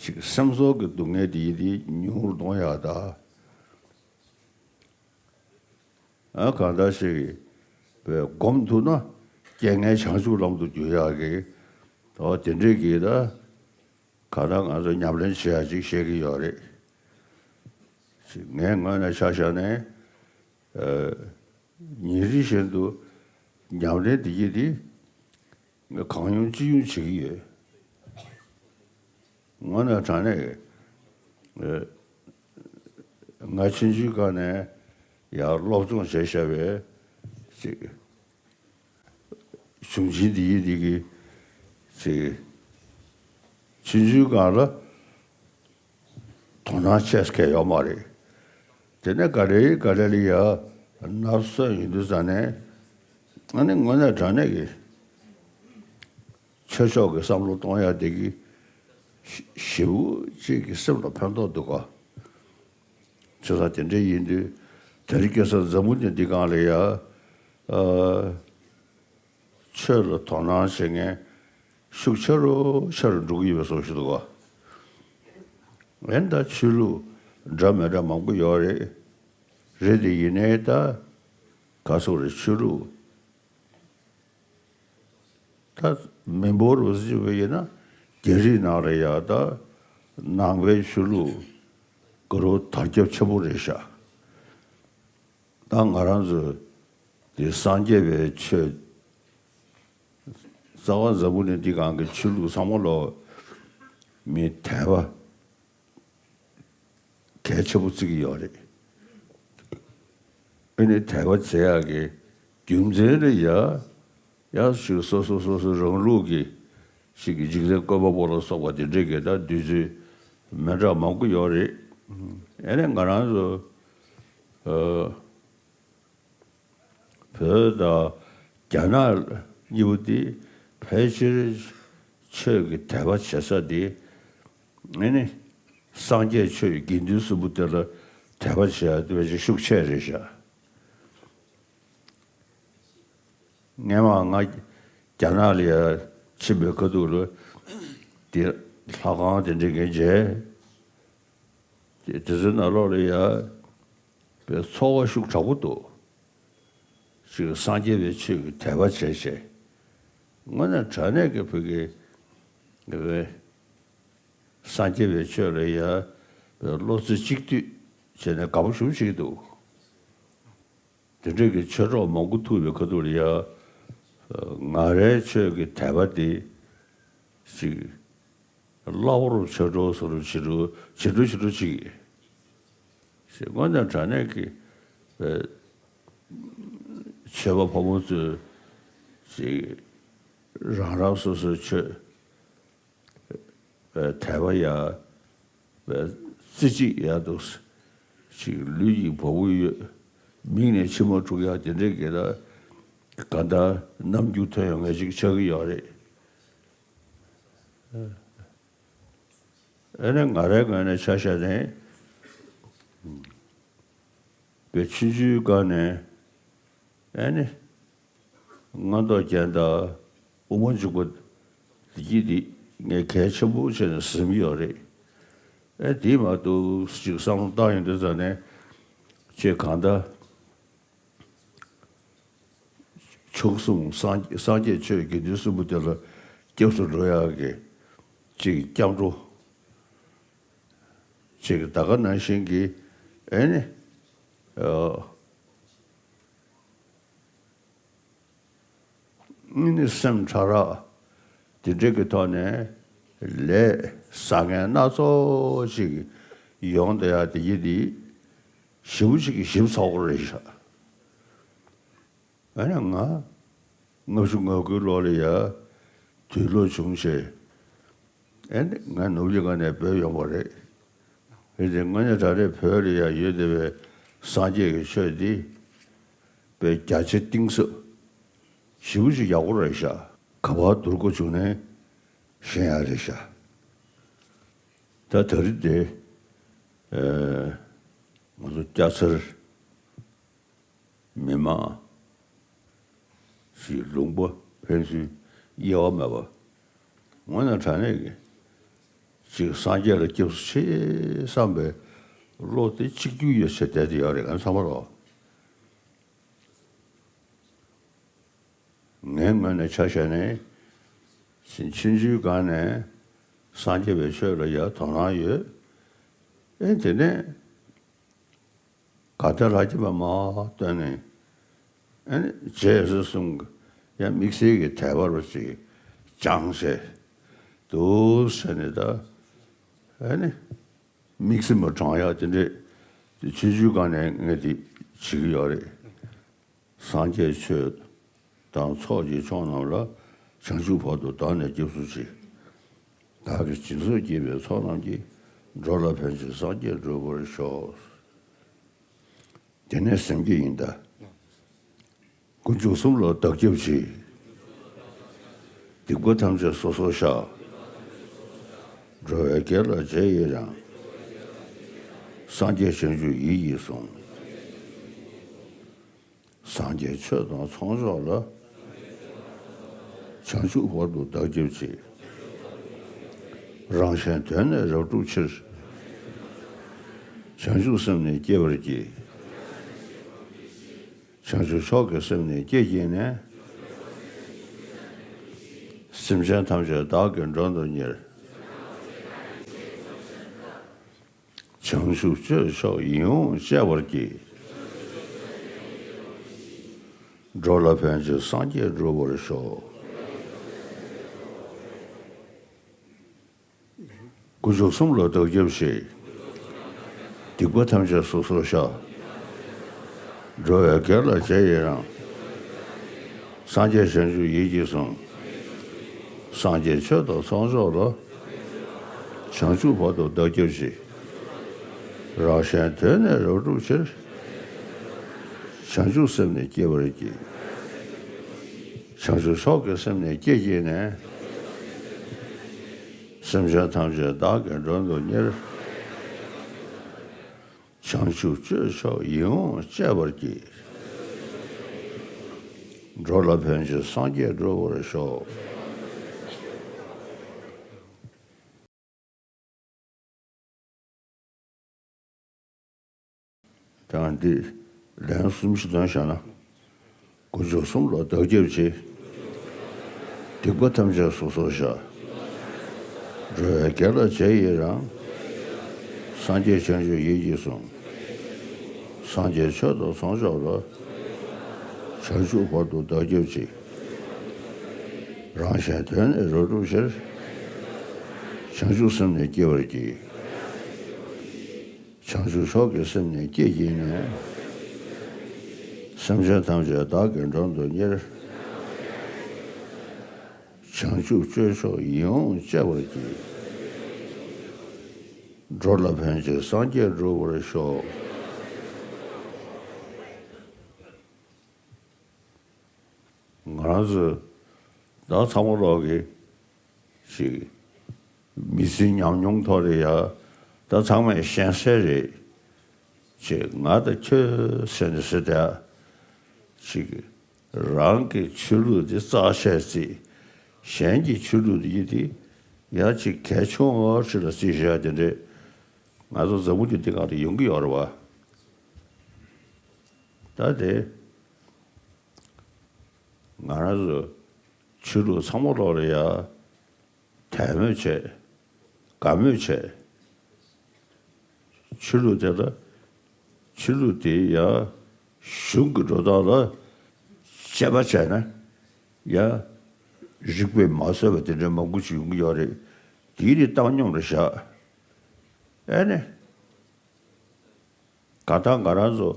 ཅིག་སེམས་ཚོར་གྱི་སྡུག་བསྔལ་དེ་ཡིན་དེ་ཉུང་རུ་གཏོང་ཡག་དང་། ཨ་གང་ལྟར་ཞིག་བསྒོམ་ཐུབ་ན་རྐྱེན་ངན་བྱང་ཆུབ་ལམ་དུ་བསྒྱུར་ཡག་གི། ཨོ་དེ་འདྲའི་གི་ད་གང་ལྟར་ང་ཚོ་ཉམས་ལེན་བྱེད་ཡག་ཅིག་བཤད་ཀྱི་ཡོད་རེད། ཅིག་ངའི་ངོས་ནས་ཆ་བཞག་ནས། ཨ། ཉིན་རེ་བཞིན་དུ་ཉམས་ལེན་འདི་གྱིས་འདི་ང་གང་ཡོང་ཅི་ཡོང་བྱེད་ཀྱི་ཡོད། དངོས་གནས་དྲང་གནས། ཨེ། ང་ཆུང་ཆུང་སྒང་ནས་ཡར་སློབ་སྦྱོང་བྱས་བཞག་པའི་ཅིག་གཞུང་ཆེན་འདི་ཡིན་འདི་གི་ཅིག་ཆུང་ཆུང་སྒང་ལ། དོ་སྣང་ཆེ་ས་གང་ཡོད་མ་རེད། དེ་ནས་ག་རེ་ག་རེ་ལ་ཡ་ནར་སོན་ཡོང་དུས་ཙང་ནས། ཨ་ནི་དངོས་གནས་དྲང་གནས་ཀྱི་ཆོས་ཕྱོགས་ཀྱི་བསམ་བློ་གཏོང་ཡ་དེ་གི་ཞེ་པོ་ཅིག་གི་སེམས་ལ་ཕན་ཐོགས་འདུག་ག། བྱས་ཙང་དེ་འདྲ་ཡིན་དུས་དེ་རིང་ཁ་སང་འཛམ་བུ་གླིང་འདི་སྒང་ལ་ཡ། ཨ། ཆོས་ལ་དོ་སྣང་བྱེད་མཁན་ཤུགས་ཆེ་རུ་ཆེ་རུ་འགྲོ་གི་ཡོད་པའི་བཟོ་ཞིག་འདུག་ག། ཨེ་ད་ཆོས་ལུགས་འདྲ་མི་འདྲ་མང་པོ་ཡོད་རེད། རེད་དེ་ཡིན་ནའི་ད་ག་སོག་རེད་ཆོས་ལུགས། ད་མི་འབོར་རུ་གཟིགས་པ་ཡིན་ན་རྒྱ་རིགས་ནང་ལ་ཡ་ད་ནང་པའི་ཆོས་ལུགས་ག་རུ་དར་ཁྱབ་ཆེན་པོ་རེད་ཤག། ད་ང་རང་ཚོ་དེ་སངས་རྒྱས་པའི་ཆོས། རྩ་བ་འཛམ་བུ་གླིང་འདི་སྒང་གི་ཆོས་ལུགས་ཚང་མ་ལོ་མི་དད་པ་གལ་ཆེན་པོ་བརྩི་གི་ཡོད་རེད། ཨ་ནི་དད་པ་བྱེད་ཡག་གི་རྒྱུ་མཚན་ལ་ཡ། ཡག་ཞིག་སོ་སོ་སོ་སོ་རང་ལུགས་ཀྱི་ཞིག་གི་འཇིག་རྟེན་བཀོད་པ་པོ་ལ་སོགས་པ་དེ་འདྲས་ཀྱི་ད་བདུད་རྩི་མི་འདྲ་མང་པོ་ཡོད་རེད། ཨ་ནི་ང་རང་ཚོ་ཨ། བོད་དང་རྒྱ་ནག་གཉིས་པོ་དེ་ཕལ་ཆེར་ཆོས་ཀྱི་དད་པ་བྱེད་ས་དེ། ཨ་ནི་སངས་རྒྱས་ཆོས་ཀྱི་དགེ་འདུན་གསུམ་པོ་དེ་ལ་དད་པ་བྱེད་ཡ་དེ་བས་ཤུགས་ཆེ་རེད་ཤག། སྔན་མ་ང་རྒྱ་ནག་ལ་ཡ་ཕྱིན་པའི་ཁ་ཐུག་ལ་དེ་ལྷ་ཁང་དེ་འདྲ་གི་མཇལ། དེ་དེ་ཚོའི་ནང་ལོགས་ལ་ཡ། པའི་ཚོར་བ་ཤུགས་དྲག་པོ་འདུག། ཅིག་སངས་རྒྱས་པའི་ཆོས་ཀྱི་དད་པ་བྱས་བྱས། དངོས་གནས་དྲང་གནས་ཀྱི་བོད་ཀྱི་བོད་སངས་རྒྱས་པའི་ཆོས་ལ་ཡ་བློ་རྩེ་གཅིག་སྡུད་བྱས་ནས་དགའ་པོ་ཞེ་པོ་ཅིག་འདུག། དེ་འདྲས་ཀྱི་ཆོས་གྲོགས་མང་པོ་ཐུག་པའི་ཁ་ཐུག་ལ་ཡ། ང་རའི་ཆོས་ཀྱི་དད་པ་དེ་ཅིག་སླ་པོ་རུ་ཆོས་གྲོགས་སུ་རུ་ཇེ་སྡུག་ཇེ་སྡུག་ཇེ་སྡུག་ཅིག་ཞེས་དངོས་གནས་དྲང་གནས་ཀྱི་ཨ་ཆོས་པ་ཕོ་མོ་ཚོས་ཅིག་རང་རང་སོ་སོའི་ཆོས་ཨ་དད་པ་ཡ་ཨ་རྩེ་གཅིག་ཡ་འདུག། ཅིག་ལུས་ཀྱི་བ་སྤུ་ཡོད། མིག་ནས་མཆི་མ་འཁྲུག་ཡ་དེ་འདྲས་ཀྱི་ད་ག་ད་ནམ་རྒྱུན་ཐོན་ཡོང་མཁན་ཅིག་ཆགས་ཀྱི་ཡོད་རེད། ཨ་ནི་ང་རའི་ངོས་ནས་ཆ་བཞག་ནས་བོད་ཆུང་ཆུང་སྒང་ནས་ཨ་ནི་སྔོན་ཐོག་རྒྱན་དང་དབུ་མ་འཇུག་པ་འདི་གྱིས་འདི་ ངས་གལ་ཆེན་པོ་བྱས་ནས་ཟིན་གྱི་ཡོད་རེད། ཨེ་དེ་མ་གཏོགས་ཅིག་བསམ་བློ་བཏང་ཡོང་དུས་ཙ་ནས་ཅེས་གང་ལྟར། མཆོག་གསུམ་སངས་སངས་རྒྱས་ཆོས་དགེ་འདུན་གསུམ་པོ་དེ་ལ་སྐྱབས་སུ་འགྲོ་ཡག་གི་ཅིག་སྐྱབས་འགྲོ་ཅིག་ད་ག་ནང་བཞིན་གྱི་ཨེ་ནི་ཨ་ནི་སེམས་ཕྲ་རགས་དེ་འདྲ་གི་ཐོག་ནས་ལས་བཟང་ངན་སྣ་ཚོགས་ཅིག་ཡོང་བསྡད་ཡག་དེ་ཡིན་དེ། ཞེ་པོ་ཅིག་གི་ཞིབ་ཚགས་པོ་རེད་ཤག་ཨ་ནི་ང་ལྔ་བཅུ་ང་དགུའི་ལོ་ལ་ཡ་དུས་ལོ་བྱུང་བྱས། ཨ་ནི་ང་ནུབ་ཡི་ག་ནས་བྲོས་ཡོང་བ་རེད། ཨེ་དེ་དངོས་གནས་དྲང་གནས་བོད་ལ་ཡ་ཡོད་བསྡད་པའི་སངས་རྒྱས་ཀྱི་ཆོས་འདི་དཔེ་རྒྱ་ཆེ་གཏིང་ཟབ་ཞེ་པོ་ཅིག་ཡག་པོ་རེད་ཤག་ག་པར་བསྡུར་དགོས་བྱུང་ནའི་ཤེས་ཡག་རེད་ཤག་ད་ད་རེས་དེ་ཨེ་ང་ཚོ་སྐྱ་སེར་མི་མང་ཞིག་ལུང་པ་ཕན་ཚུན་དབྱེ་བ་མེད་པ། དངོས་གནས་དྲང་གནས་ཀྱི་ཅིག་སངས་རྒྱས་ལ་སྐྱབས་སུ་མཆི་བསམ་པའི་བློ་དེ་གཅིག་གྱུར་ཡོད་ཚད་བསྡད་དེ་ཡོད་རེད། ང་ཚང་མ་ལོ། ངའི་ངོས་ནས་ཆ་བཞག་ནས་ཕྱིན་ཆད་ཆུང་ཆུང་སྒང་ནས་སངས་རྒྱས་པའི་ཆོས་ལ་ཡ་དོ་སྣང་ཡོད། ཨེ་དེ་ནས་ག་ད་ར་ཅི་པ་མ་བཏོན་ནས་ཨེ་ནི་རྗེས་སུ་གསུམ་གྱི་ཡ་དམིགས་བསལ་གྱི་དད་པ་རུ་ཅིག་སྦྱངས་བྱས་འདུག་ཟེར་ནས་ད་ཨེ་ནི་དམིགས་བསལ་མ་དྲང་ཡག་དེ་འདྲས་དེ་ཆུང་ཆུང་སྒང་ནས་ངས་དེ་བྱེད་ཀྱི་ཡོད་རེད། སངས་རྒྱས་ཆོས་དང་ཚོགས་ཀྱི་མཆོག་རྣམས་ལ། བྱང་ཆུབ་བར་དུ་བདག་ནི་སྐྱབས་སུ་མཆི། བདག་གིས་སྦྱིན་སོགས་བགྱིས་པའི་ཚོགས་རྣམས་ཀྱིས། འགྲོ་ལ་ཕན་ཕྱིར་སངས་རྒྱས་འགྲུབ་པར་ཤོག་དེ་ནས་སེམས་བསྐྱེད་ཡིན་ད། དཀོན་མཆོག་གསུམ་ལ་བདག་སྐྱབས་མཆི། སྡིག་པ་ཐམས་ཅད་སོ་སོར་བཤགས། འགྲོ་བའི་དགེ་ལ་རྗེས་ཡི་རང་། སངས་རྒྱས་བྱང་ཆུབ་ཡིད་ཀྱིས་བཟུང་། སངས་རྒྱས་ཆོས་དང་ཚོགས་མཆོག་ལ། བྱང་ཆུབ་བར་དུ་བདག་སྐྱབས་མཆི། རང་གཞན་དོན་ནི་རབ་བསྒྲུབ་ཕྱིར། བྱང་ཆུབ་སེམས་ནི་བསྐྱེད་པར་བགྱི། བྱང་ཆུབ་མཆོག་གི་སེམས་ནི་བསྐྱེད་བགྱིས་ནས། སེམས་ཅན་ཐམས་ཅད་བདག་གིས་མགྲོན་དུ་གཉེར། བྱང་ཆུབ་སྤྱོད་མཆོག་ཡིད་འོང་སྤྱད་པར་བགྱི། འགྲོ་ལ་ཕན་ཕྱིར་སངས་རྒྱས་འགྲུབ་པར་ཤོག་དཀོན་མཆོག་གསུམ་ལ་བདག་སྐྱབས་མཆི། སྡིག་པ་ཐམས་ཅད་སོ་སོར་བཤགས། འགྲོ་བའི་དགེ་ལ་རྗེས་ཡི་རང་། སངས་རྒྱས་བྱང་ཆུབ་ཡིད་ཀྱིས་བཟུང་། སངས་རྒྱས་ཆོས་དང་ཚོགས་མཆོག་ལ། བྱང་ཆུབ་བར་དུ་བདག་སྐྱབས་མཆི། རང་གཞན་དོན་ནི་རབ་བསྒྲུབ་ཕྱིར། བྱང་ཆུབ་སེམས་ནི་བསྐྱེད་པར་བགྱི། བྱང་ཆུབ་མཆོག་གི་སེམས་ནི་བསྐྱེད་བགྱིས་ནས། སེམས་ཅན་ཐམས་ཅད་བདག་གིས་མགྲོན་དུ་གཉེར། བྱང་ཆུབ་སྤྱོད་མཆོག་ཡིད་འོང་སྤྱད་པར་བགྱི། འགྲོ་ལ་ཕན་ཕྱིར་སངས་རྒྱས་འགྲུབ་པར་ཤོག་ཀྱང་འདི་ལན་གསུམ་ཞིག་འདོན་བྱ་ན། དཀོན་མཆོག་གསུམ་ལ་བདག་སྐྱབས་མཆི། སྡིག་པ་ཐམས་ཅད་སོ་སོར་བཤགས། འགྲོ་བའི་དགེ་ལ་རྗེས་ཡི་རང་། སངས་རྒྱས་བྱང་ཆུབ་ཡིད་ཀྱིས་བཟུང་། སངས་རྒྱས་ཆོས་དང་ཚོགས་མཆོག་ལ། བྱང་ཆུབ་བར་དུ་བདག་སྐྱབས་མཆི། རང་གཞན་དོན་ནི་རབ་བསྒྲུབ་ཕྱིར། བྱང་ཆུབ་སེམས་ནི་བསྐྱེད་པར་བགྱི། བྱང་ཆུབ་མཆོག་གི་སེམས་ནི་བསྐྱེད་བགྱིས་ནས། སེམས་ཅན་ཐམས་ཅད་བདག་གིས་མགྲོན་དུ་གཉེར། བྱང་ཆུབ་སྤྱོད་མཆོག་ཡིད་འོང་སྤྱད་པར་བགྱི། འགྲོ་ལ་ཕན་ཕྱིར་སངས་རྒྱས་འགྲུབ་པར་ཤོག་ང་རང་ཚོ་ད་ཚང་མ་ལོག་གི་ཞིག་མི་ཚེ་ཉམས་མྱོང་ཐོག་ལ་ཡ་ད་ཚང་མས་ཤེས་གསལ་རེད། ཅེས་ང་དང་ཁྱོད་ཟེར་ནས་ཟེར་ཏེ་ཅིག་རང་གི་ཆོས་ལུགས་འདི་རྩ་ཆད་ཅིག་གཞན་གྱི་ཆོས་ལུགས་འདི་ཡིན་ཏེ་ ཡ་ཅིག་གལ་ཆུང་ངུ་ཞིག་ལ་རྩིས་བཞག་དེ་འདྲས་ང་ཚོ་འཛམ་བུ་གླིང་འདི་སྒང་ལ་ཡོང་གི་ཡོད་རེད་བ། ད་དེ་ང་རང་ཚོ་ཆོས་ལུགས་ཚང་མ་ལོག་ལ་ཡ་དད་མོས་བྱས། དགའ་མོས་བྱས། ཆོས་ལུགས་དེ་ལ་ཆོས་ལུགས་དེ་ཡང་གཞུང་གི་འགྲོ་སྟངས་ལ་དཔྱད་པ་བྱས་ན་ཡང་རིག་པས་མ་བཟོད་པ་དེ་འདྲ་མང་པོ་ཞིག་ཡོང་གི་ཡོད་རེད། དེའི་རིགས་བཏང་སྙོམས་ལ་བཞག་ཨེ་ནི། གང་ལྟར་ང་རང་ཚོ་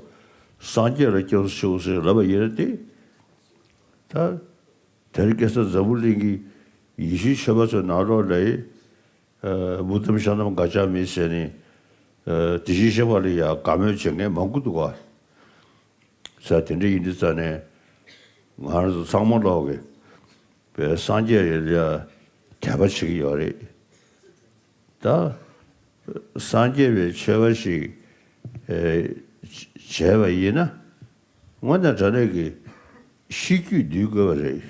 སངས་རྒྱས་ལ་སྐྱབས་སུ་མཆིའོ་ཟེར་ལབ་པ་ཡིན་ན་དེ། ད་དེ་རིང་ཁ་སང་འཛམ་བུ་གླིང་གི་ཡེ་ཤུའི་ཆོས་པ་ཚོའི་ནང་ལོགས་ལ་ཨ་བུདྡྷམ་ཤཱནྟམ་ག་ཅཱ་མི་ཟེར་ནས་ཨ་དེ་བཞིན་གཤེགས་པ་ལ་ཡང་དགའ་མོས་བྱེད་མཁན་མང་པོ་འདུག་ག་ས་དེ་འདྲ་ཡིན་དུས་ཙང་ནས་ང་རང་ཚོ་ཚང་མ་ལོག་གི་བའི་སངས་རྒྱས་ལ་ཡང་དད་པ་བྱེད་ཀྱི་ཡོད་རེད། ད་སངས་རྒྱས་པའི་ཆོས་པ་ཞིག་ཨེ་བྱས་པ་ཡིན་ན་དངོས་གནས་དྲང་གནས་ཀྱི་ཤེས་རྒྱུད་འདུལ་དགོས་པ་རེད།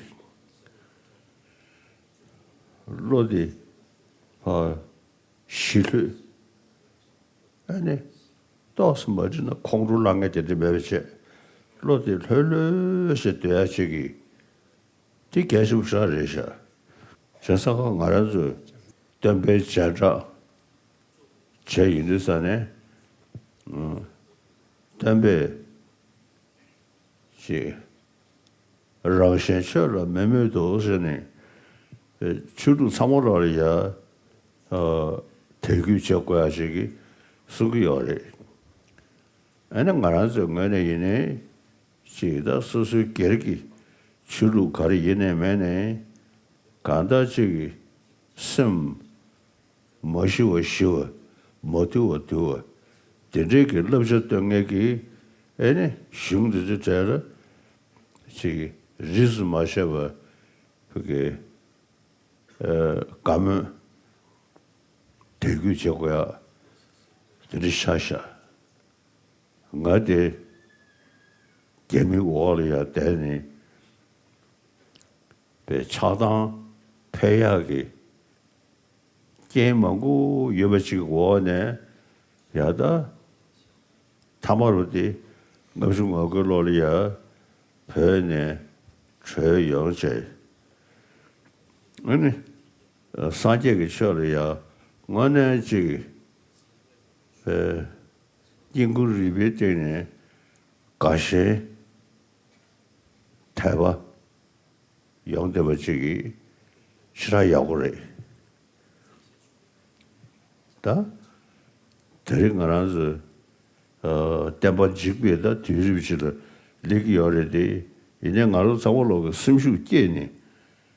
བློ་དེ་ཕ་ཞི་ལྷོད། ཨ་ནི་ཏོག་ཙམ་མ་འགྲིག་ན་ཁོང་ཁྲོ་ལངས་མཁན་དེ་འདྲ་མེད་པ་བྱས། བློ་དེ་ལྷོད་ལྷོད་བྱས་སྡོད་ཡ་ཅིག་གི་དེ་གལ་ཆེན་པོ་ཞེ་དྲག་རེད་ཤག་བྱས་ཙང་ང་རང་ཚོས་སྟོན་པའི་སྤྱན་དྲངས་བྱས་ཡིན་དུས་ཙང་ནས་ཨ་སྟོན་པས་ཅིག་རང་གཞན་ཆོས་ལ་མི་མོས་དོ་ཟེར་ནས་ཆོས་ལུགས་ཚང་མ་ལོག་ལ་ཡ་ཨ་དད་གུས་བྱེད་དགོས་ཡ་ཞིག་གིས་གསུང་གི་ཡོད་རེད། ཨ་ནི་ང་རང་ཚོའི་ངོས་ནས་ཡིན་ནའི་ཅིག་ད་སོ་སོའི་སྒེར་གྱི་ཆོས་ལུགས་ག་རེ་ཡིན་ནའི་མེད་ནའི་གང་ལྟར་ཅིག་གི་སེམས་མ་ཞི་བ་ཞི་བ། མ་དུལ་བ་དུལ་བ། དེ་འདྲའི་གི་བསླབ་བྱ་སྟོན་མཁན་གྱི་ཨེ་ནི་གཞུང་འདི་ཚོའི་གྲས་ལ་ཅིག་རིས་སུ་མ་ཆད་པ་བོད་ཀྱི་ཨ་དགའ་མོས་དད་གུས་བྱེད་དགོས་ཡ་དེ་འདྲ་ཆགས་ཤག་ང་དེ་རྒྱ་མིའི་འོག་ལ་ཡ་བསྡད་ནས་པའི་ཆགས་སྡང་འཕེལ་ཡག་གི་རྐྱེན་མང་པོ་ཡོད་པ་ཅིག་འོག་ནས་ཡ་ད་ཐ་མ་རུ་དེ་ལྔ་བཅུ་ང་དགུའི་ལོ་ལ་ཡ་བོད་ནས་བྲོས་ཡོང་བྱས། ཨ་ནི་སངས་རྒྱས་ཀྱི་ཆོས་ལ་ཡ་དངོས་གནས་ཅིག་པའི་སྙིང་ཁུང་རུས་པའི་གཏིང་ནས་དགའ་ཞེན་དད་པ་ཡོང་བསྡད་པ་ཅིག་གིས་ཞེ་དྲག་ཡག་པོ་རེད། ད་དེ་རིང་ང་རང་ཚོ་ཨ་བསྟན་པ་འཇིག་པའི་ད་དུས་རིམ་ཞིག་ལ་སླེབས་ཀྱི་ཡོད་རེད་དེ། ཡིན་ནའི་ང་རང་ཚོ་ཚང་མ་ལོག་གི་སེམས་ཤུགས་བསྐྱེད་ནས་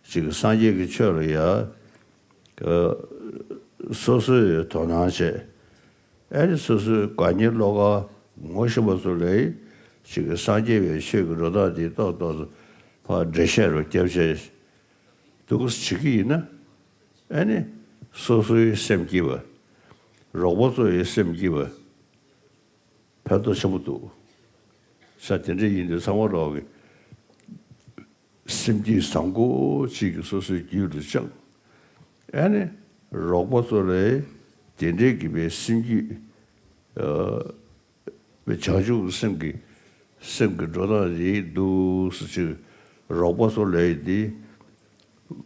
ཅིག་སངས་རྒྱས་ཀྱི་ཆོས་ལ་ཡ་ཨ་སོ་སོས་དོ་སྣང་བྱས། ཨ་ནི་སོ་སོའི་དགའ་ཉེ་བློ་དགའ་ངོ་ཤེས་པ་ཚོ་ལ་ཅིག་གི་སངས་རྒྱས་པའི་ཆོས་ཀྱི་འགྲོ་སྟངས་འདི་ཏོག་ཏོག་ཙམ་ཕར་འགྲེལ་བཤད་རུ་བརྒྱབ་བྱས་འདུག་བྱེད་ཀྱི་ཡིན་ན། ཨ་ནི་སོ་སོའི་སེམས་སྐྱིད་པ། རོགས་པ་ཚོ་ཡི་སེམས་སྐྱིད་པ། ཕན་ཐོགས་ཆེན་པོ་འདུག་ས་དེ་འདྲ་ཡིན་དུས་ཚང་མ་ལོག་གི་སེམས་རྒྱུད་བཟང་པོ་གཅིག་གིས་སོ་སོའི་རྒྱུད་དུ་བཅངས། ཨ་ནི་རོགས་པ་ཚོ་ལ་དེ་འདྲའི་གི་པའི་སེམས་རྒྱུད་ཨ་བྱང་ཆུབ་ཀྱི་སེམས་ཀྱི་སེམས་ཀྱི་འགྲོ་སྟངས་རེད་འདུག་སུ་ཅིག་རོགས་པ་ཚོ་ལ་འདི་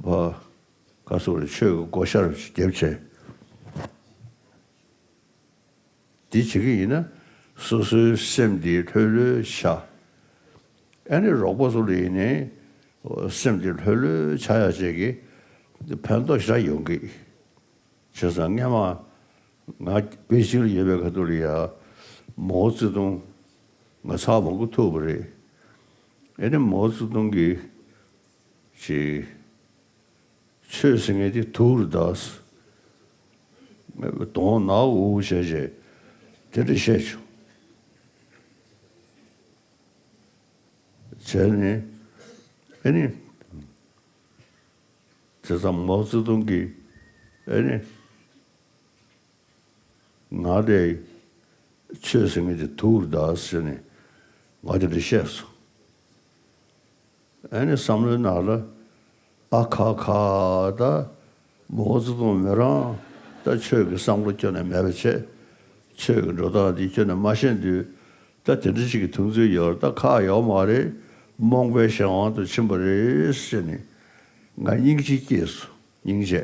ཕ་ག་སོ་རེ་ཆོས་ཀྱི་བགོ་བཤའ་རུ་བརྒྱབ་བྱས། འདི་བྱེད་ཀྱི་ཡིན་ན་སོ་སོའི་སེམས་འདི་ལྷོད་ལྷོད་བཞག་ཨ་ནི་རོགས་པ་ཚོ་ལ་ཡིན་ནའི་སེམས་འདི་ལྷོད་ལྷོད་ཆགས་ཡག་བྱེད་ཀྱི་ཕན་ཐོགས་ཞེ་དྲག་ཡོང་གི་བྱས་ཙང་སྔན་མ་ང་པེ་ཅིང་ལ་ཡོད་པའི་ཁ་ཐུག་ལ་ཡ་མའོ་ཙེ་ཏུང་ང་ཚར་མང་པོ་ཐུག་པ་རེད། ཨ་ནི་མའོ་ཙེ་ཏུང་གིས་ཅིག་ཆོས་ཟེར་མཁན་དེ་དུག་རེད་ད། གདོང་ནག་འུར་འུར་བྱས་བྱས་དེ་འདྲ་བཤད་བྱུང་། བྱས་ནས་ཨ་ནི་བྱས་ཙང་མའོ་ཙེ་ཏུང་གིས་ཨ་ནི་ང་དེ་ཆོས་ཟེར་མཁན་དེ་དུག་རེད་ད་ཟེར་ནས་ང་དེ་འདྲ་བཤད་སོང་། ཨ་ནི་བསམ་བློའི་ནང་ལ་ཨ་ཁ་ཁ་ད་ མའོ་ཙེ་ཏུང་མོ་རང་ད་ཆོས་ཀྱི་བསམ་བློ་ཁྱོན་ནས་མེད་པ་བྱས། ཆོས་ཀྱི་འགྲོ་སྟངས་འདི་ཁྱོན་ནས་མ་ཤེས་དུས། ད་དེ་འདྲ་ཞིག་གི་མཐོང་ཚུལ་ཡོད་རེད། ད་ཁག་ཡོད་མ་རེད། རྨོངས་པའི་གཞན་དབང་དུ་ཕྱིན་པ་རེད་ཟེར་ནས། ང་སྙིང་རྗེ་སྐྱེས་སོང་། སྙིང་རྗེ།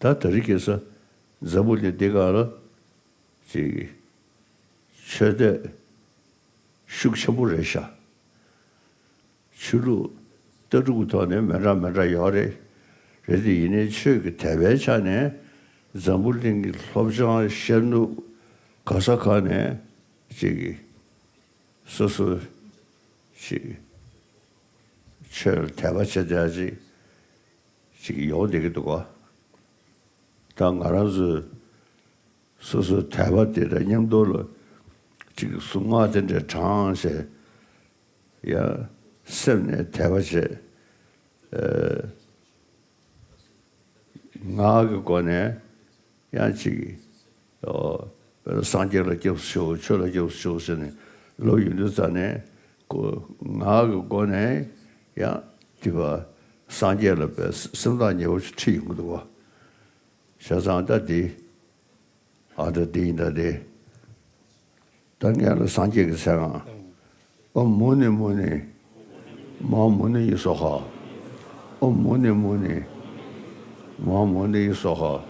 ད་དེ་རིང་ཁ་སང་འཛམ་བུ་གླིང་འདི་སྒང་ལ་ཅིག་ཆོས་དད་ཤུགས་ཆེན་པོ་རེད་ཤག་ཆོས་ལུགས་ལྟ་གྲུབ་ཀྱི་ཐོག་ནས་མི་འདྲ་མི་འདྲ་ཡོད་རེད། རེད་དེ་ཡིན་ནའི་ཆོས་ཀྱི་དད་པའི་ཆ་ནས་འཛམ་བུ་གླིང་གི་སློབ་སྦྱོང་ཤེས་ནུས་ག་ས་ག་ནས་ཅིག་སོ་སོ་ཅིག་ཆོས་ལ་དད་པ་བྱེད་བསྡད་ཅིག་ཅིག་ཡོང་བསྡད་ཀྱི་འདུག་ག་ད་ང་རང་ཚོས་སོ་སོའི་དད་པ་དེ་དང་མཉམ་དུ་ལ་ཅིག་གཟུངས་སྔགས་དེ་འདྲ་བགྲངས་བྱས། ཡང་སེམས་ནས་དད་པ་བྱས། ཨ། ངག་གི་སྒོ་ནས་ཡང་ཅིག་ཨོ། སངས་རྒྱས་ལ་སྐྱབས་སུ་མཆིའོ། ཆོས་ལ་སྐྱབས་སུ་མཆིའོ་ཟེར་ནས་ལབ་ཡོང་དུས་ཙ་ནས། ཁོ་ངག་གི་སྒོ་ནས་ཡང་དེ་བ་སངས་རྒྱས་ལ་དཔེ་སེམས་ཐག་ཉེ་བོ་ཞིག་ཁྲིད་ཡོང་གི་འདུག་བ། བྱས་ཙང་ད་དེ། ཨ། ད་དེ་ཡིན་ད་དེ། ད་ངས་ལ་སངས་རྒྱས་ཀྱི་མཚན་ཨ། ཨོཾ་མུ་ནེ་མུ་ནེ། མ་མུ་ནེ་ཡེ་སྭཱ་ཧཱ། ཨོཾ་མུ་ནེ་མུ་ནེ། མ་མུ་ནེ་ཡེ་སྭཱ་ཧཱ།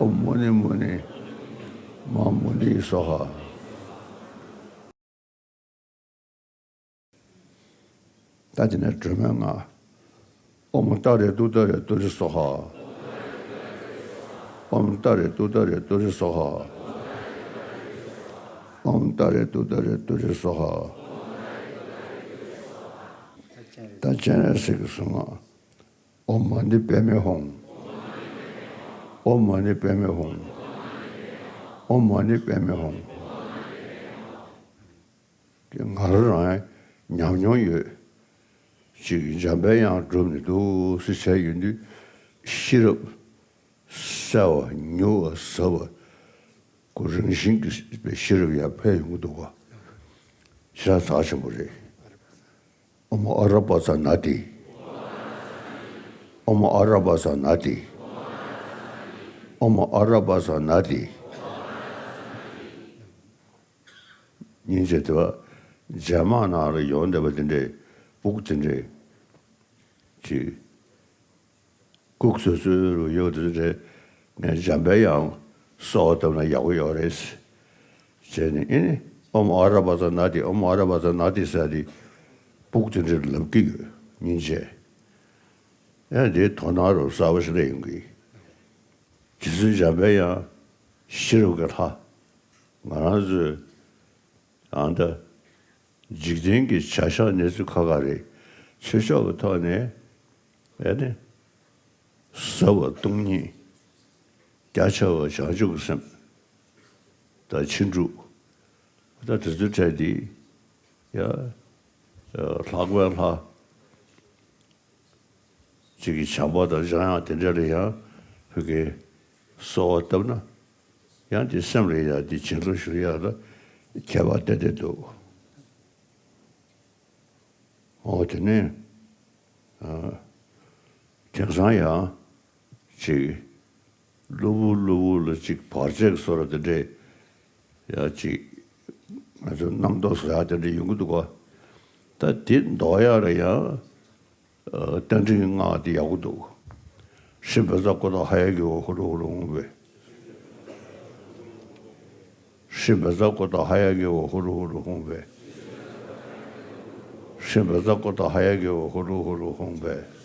ཨོཾ་མུ་ནེ་མུ་ནེ། མ་མུ་ནེ་ཡེ་སྭཱ་ཧཱ། ད་དེ་ནས་སྒྲོལ་མའི་སྔགས། ཨོཾ་ཏཱ་རེ་ཏུཏྟཱ་རེ་ཏུ་རེ་སྭཱ་ཧཱ། ཨོཾ་ཏཱ་རེ་ཏུཏྟཱ་རེ་ཏུ་རེ་སྭཱ་ཧཱ། ཨོཾ་ཏཱ་རེ་ཏུཏྟཱ་རེ་ཏུ་རེ་སྭཱ་ཧཱ། ད་སྤྱན་རས་གཟིགས་ཀྱི་གཟུངས་སྔགས། ཨོཾ་མ་ཎི་པདྨེ་ཧཱུྃ། ཨོཾ་མ་ཎི་པདྨེ་ཧཱུྃ། ཨོཾ་མ་ཎི་པདྨེ་ཧཱུྃ། ང་རང་རང་ཉམས་མྱོང་ཡོད། ཅིག་འཇམ་པའི་དབྱངས་སྒྲུབ་ནས་འདུག་སེ་བྱས་ཡོང་དུས། ཤེས་རབ་གསལ་བ་མྱུར་བ་ཟབ་པ། ཁོ་རང་བཞིན་གྱིས་ཤེས་རབ་ཡར་འཕེལ་ཡོང་གི་འདུག་བ། ཞེ་དྲག་རྩ་ཆེན་པོ་རེད། ཨོཾ་ཨ་ར་པ་ཙ་ན་དྷཱིཿ། ཨོཾ་ཨ་ར་པ་ཙ་ན་དྷཱིཿ། ཨོཾ་ཨ་ར་པ་ཙ་ན་དྷཱིཿ། སྙིང་རྗེ་དེ་བ། རྗེས་མ་ནང་ལ་ཡོང་བསྡད་པ་དེ་འདྲའི་སྤུ་གུ་དེ་འདྲའི་ཅིག་སྐུགས་ཚོད་ཚོད་རུ་ཡོད་དེ་འདྲའི་ངས་འཇམ་པའི་དབྱངས་གསོལ་བ་བཏབ་ན་ཡག་པོ་ཡོད་རེད་ཟེར་ནས། ཨེ་ནི་ཨོཾ་ཨ་ར་པ་ཙ་ན་དྷཱིཿ། ཨོཾ་ཨ་ར་པ་ཙ་ན་དྷཱིཿ་ཟེར་དེ་སྤུ་གུ་དེ་འདྲའི་ལབ་ཀྱི་ཡོད། སྙིང་རྗེ། ཡང་དེའི་དོ་སྣང་རུ་གསར་པ་ཞིག་སླེབས་ཡོང་གི། རྗེ་བཙུན་འཇམ་པའི་དབྱངས་ཤེས་རབ་ཀྱི་ལྷ། ང་རང་ཚོའི་ཨ་ད་འཇིག་རྟེན་གྱི་བྱ་བཞག་གནས་ཚུལ་ཁག་ཁག་རེད། ཆོས་ཕྱོགས་ཀྱི་ཐོག་ནས་ཨེ་ནི་ཟབ་པ་སྟོང་ཉིད། རྒྱ་ཆེ་བ་བྱང་ཆུབ་ཀྱི་སེམས་དང་ཕྱིན་དྲུག། ད་དེ་ཚོའི་གྲས་འདི་ཡ་ལྷག་པའི་ལྷ། གཅིག་གིས་བྱམས་པ་དང་འཇམ་དབྱངས་དེ་འདྲ་ལ་ཡང་ཕ་གིའི་གསོལ་བ་བཏབ་ན། ཡང་དེ་སེམས་ལ་ཡང་དེ་བྱིན་རླབས་ཞུ་ཡག་ལ་ཁྱད་པར་ཏན་ཏན་འདུག། འོ་དེ་ནས་ཨ་དེང་སང་ཡང་ཅིག་གློ་བུར་གློ་བུར་ལ་ཅིག་བར་ཆད་བཟོ་འདྲ་དེ་འདྲས་ཡང་ཅིག་ང་ཚོ་རྣམ་རྟོག་བཟོ་ཡག་དེ་འདྲ་ཡོང་གི་འདུག་ག། ད་དེ་ཟློག་ཡག་ལ་ཡང་ཨ་རྟ་མགྲིན་སྔགས་དེ་ཡག་པོ་འདུག། ཧྲཱིཿབཛྲ་ཀོ་ཏ་ཧ་ཡ་གི་ཝ་ཧུ་རུ་ཧུ་རུ་ཧཱུྃ་ཕཊ། ཧྲཱིཿབཛྲ་ཀོ་ཏ་ཧ་ཡ་གི་ཝ་ཧུ་རུ་ཧུ་རུ་ཧཱུྃ་ཕཊ། ཧྲཱིཿབཛྲ་ཀོ་ཏ་ཧ་ཡ་གི་ཝ་ཧུ་རུ་ཧུ་རུ་ཧཱུྃ་ཕཊ།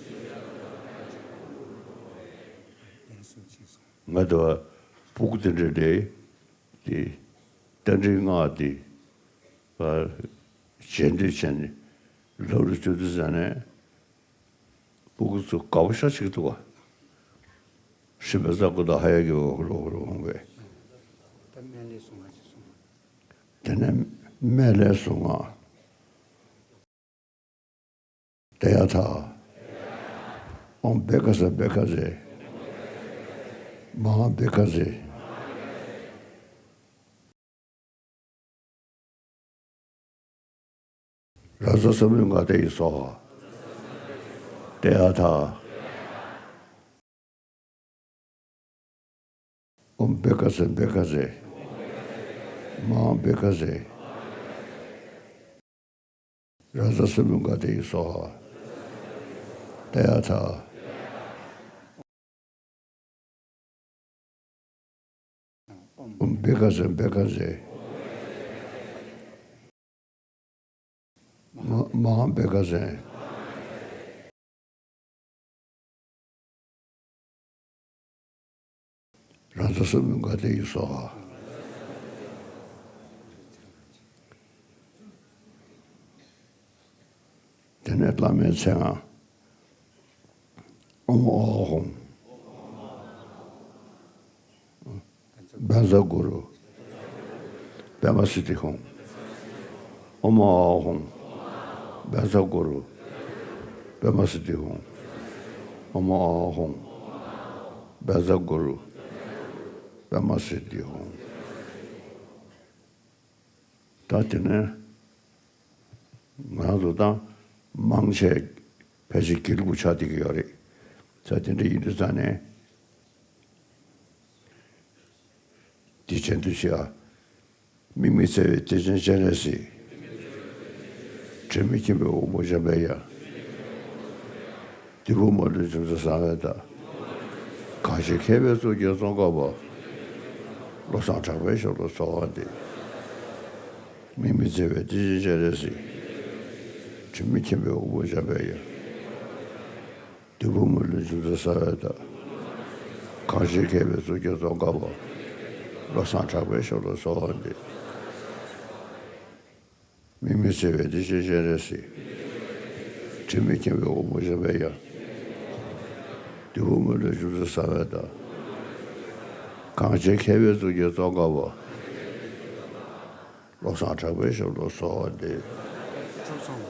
ང་དང་སྤུ་གུ་དེ་འདྲ་རེད། དེ་རྟ་མགྲིན་སྔགས་དེ་བ་རྗེས་ཟློས་བྱས་ནས་ལབ་རུ་བཅུག་དུས་ཙ་ནས། སྤུ་གུ་ཚོ་དགའ་པོ་ཤ་ཅིག་འདུག་བ། ཧྲཱིཿབཛྲ་ཀོ་ཏ་ཧ་ཡ་གི་ཝ་ཧུ་རུ་ཧུ་རུ་ཧཱུྃ་ཕཊ། ད་སྨན་བླའི་གཟུངས་སྔགས་ཅིག་གསུངས། དེ་ནས་སྨན་བླའི་གཟུངས་སྔགས། ཏདྱ་ཐཱ། ཨོཾ་བྷཻ་ཥ་བྷཻ་ཥ་ཛྱེ། མ་ཧཱ་བྷཻ་ཥ་ཛྱེ། རཱ་ཛ་ས་མུད་ག་དྷ་ཡེ་སྭཱ་ཧཱ། ཏདྱ་ཐཱ། ཨོཾ་བྷཻ་ཥ་སེ་བྷཻ་ཥ་སེ། མ་ཧཱ་བྷཻ་ཥ་སེ། རཱ་ཛ་ས་མུད་ག་དྷ་ཡེ་སྭཱ་ཧཱ། ཏདྱ་ཐཱ། ཨོཾ་བྷཻ་ཥ་སེ་བྷཻ་ཥ་སེ། མ་མ་ཧཱ་བྷཻ་ཥ་སེ། རཱ་ཛ་ས་མུད་ག་དྷ་ཡེ་སྭཱ་ཧཱ། དེ་ནས་བླ་མའི་མཚན་ཡང་ཨོཾ་ཨཱཿཧཱུྃ། བཛྲ་གུ་རུ། པདྨ་སིདྡྷི་ཧཱུྃ། ཨོཾ་ཨཱཿཧཱུྃ། བཛྲ་གུ་རུ། པདྨ་སིདྡྷི་ཧཱུྃ། ཨོཾ་ཨཱཿཧཱུྃ། བཛྲ་གུ་རུ། པདྨ་སིདྡྷི་ཧཱུྃ། ད་དེ་ནས་ང་རང་ཚོ་ད་མང་ཆེ་ཕལ་ཆེར་དགེ་ལུགས་ཆགས་བསྡད་ཀྱི་ཡོད་རེད། ད་དེ་འདྲ་ཡིན་དུས་ཙང་ནས་དེ་བྱེད་དུས་ཤིག་ཨ། དམིགས་མེད་བརྩེ་བའི་གཏེར་ཆེན་སྤྱན་རས་གཟིགས། དྲི་མེད་མཁྱེན་པའི་དབང་པོ་འཇམ་པའི་དབྱངས། བདུད་དཔུང་མ་ལུས་འཇོམས་མཛད་གསང་བའི་བདག། གང་ཞིག་མཁྱེན་པའི་གཙུག་རྒྱན་ཙོང་ཁ་པ། བློ་བཟང་གྲགས་པའི་ཞབས་ལ་གསོལ་བ་འདེབས། དམིགས་མེད་བརྩེ་བའི་གཏེར་ཆེན་སྤྱན་རས་གཟིགས། དྲི་མེད་མཁྱེན་པའི་དབང་པོ་འཇམ་པའི་དབྱངས། བདུད་དཔུང་མ་ལུས་འཇོམས་མཛད་གསང་བའི་བདག། གང་ཞིག་མཁྱེན་པའི་གཙུག་རྒྱན་ཙོང་ཁ་པ། བློ་བཟང་གྲགས་པའི་ཞབས་ལ་གསོལ་བ་འདེབས། དམིགས་མེད་བརྩེ་བའི་གཏེར་ཆེན་སྤྱན་རས་གཟིགས། དྲི་མེད་མཁྱེན་པའི་དབང་པོ་འཇམ་པའི་དབྱངས། བདུད་དཔུང་མ་ལུས་འཇོམས་མཛད་གསང་བའི་བདག། གང་ཞིག་མཁྱེན་པའི་གཙུག་རྒྱན་ཙོང་ཁ་པ། བློ་བཟང་གྲགས་པའི་ཞབས་ལ་གསོལ་བ་འདེབས། གྲུབ་སོང་།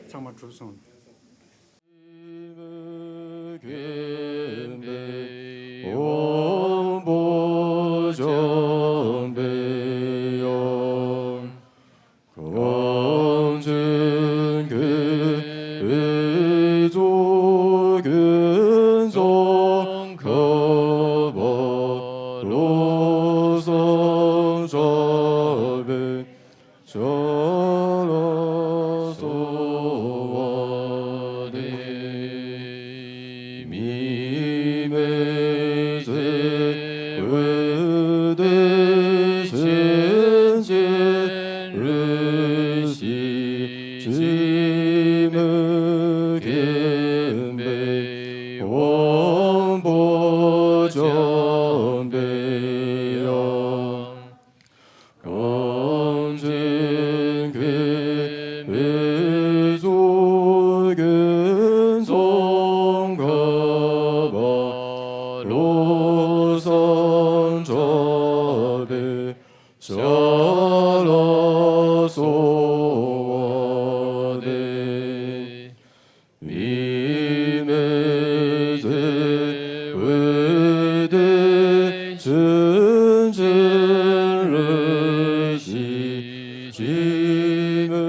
ཚང་མ་གྲུབ་སོང་། དབང་པོ་འཇམ་པའི་དབྱངས། གངས་ཅན་དགེ་བའི་གཙུག་རྒྱན་ཙོང་ཁ་པ། བློ་བཟང་གྲགས་པའི་ཞབས་ལ་གསོལ་བ་འདེབས། དམིགས་མེད་བརྩེ་བའི་གཏེར་ཆེན་སྤྱན་རས་གཟིགས། དྲི་མེད་མཁྱེན་པའི་དབང་པོ་འཇམ་པའི་དབྱངས། གངས་ཅན་དགེ་བའི་གཙུག་རྒྱན་ཙོང་ཁ་པ། བློ་བཟང་གྲགས་པའི་ཞབས་ལ་གསོལ་བ་འདེབས། དམིགས་མེད་བརྩེ་བའི་གཏེར་ཆེན་སྤྱན་རས་གཟིགས། དྲི་མེད་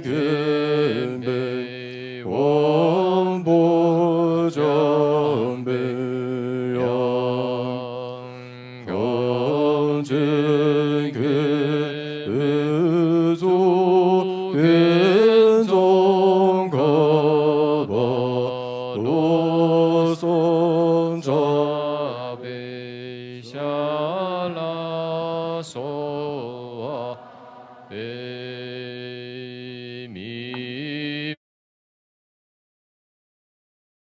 མཁྱེན་པའི་དབང་པོ་འཇམ་པའི་དབྱངས། གངས་ཅན་དགེ་བའི་གཙུག་རྒྱན་ཙོང་ཁ་པ། བློ་བཟང་གྲགས་པའི་ཞབས་ལ་གསོལ་བ་འདེབས།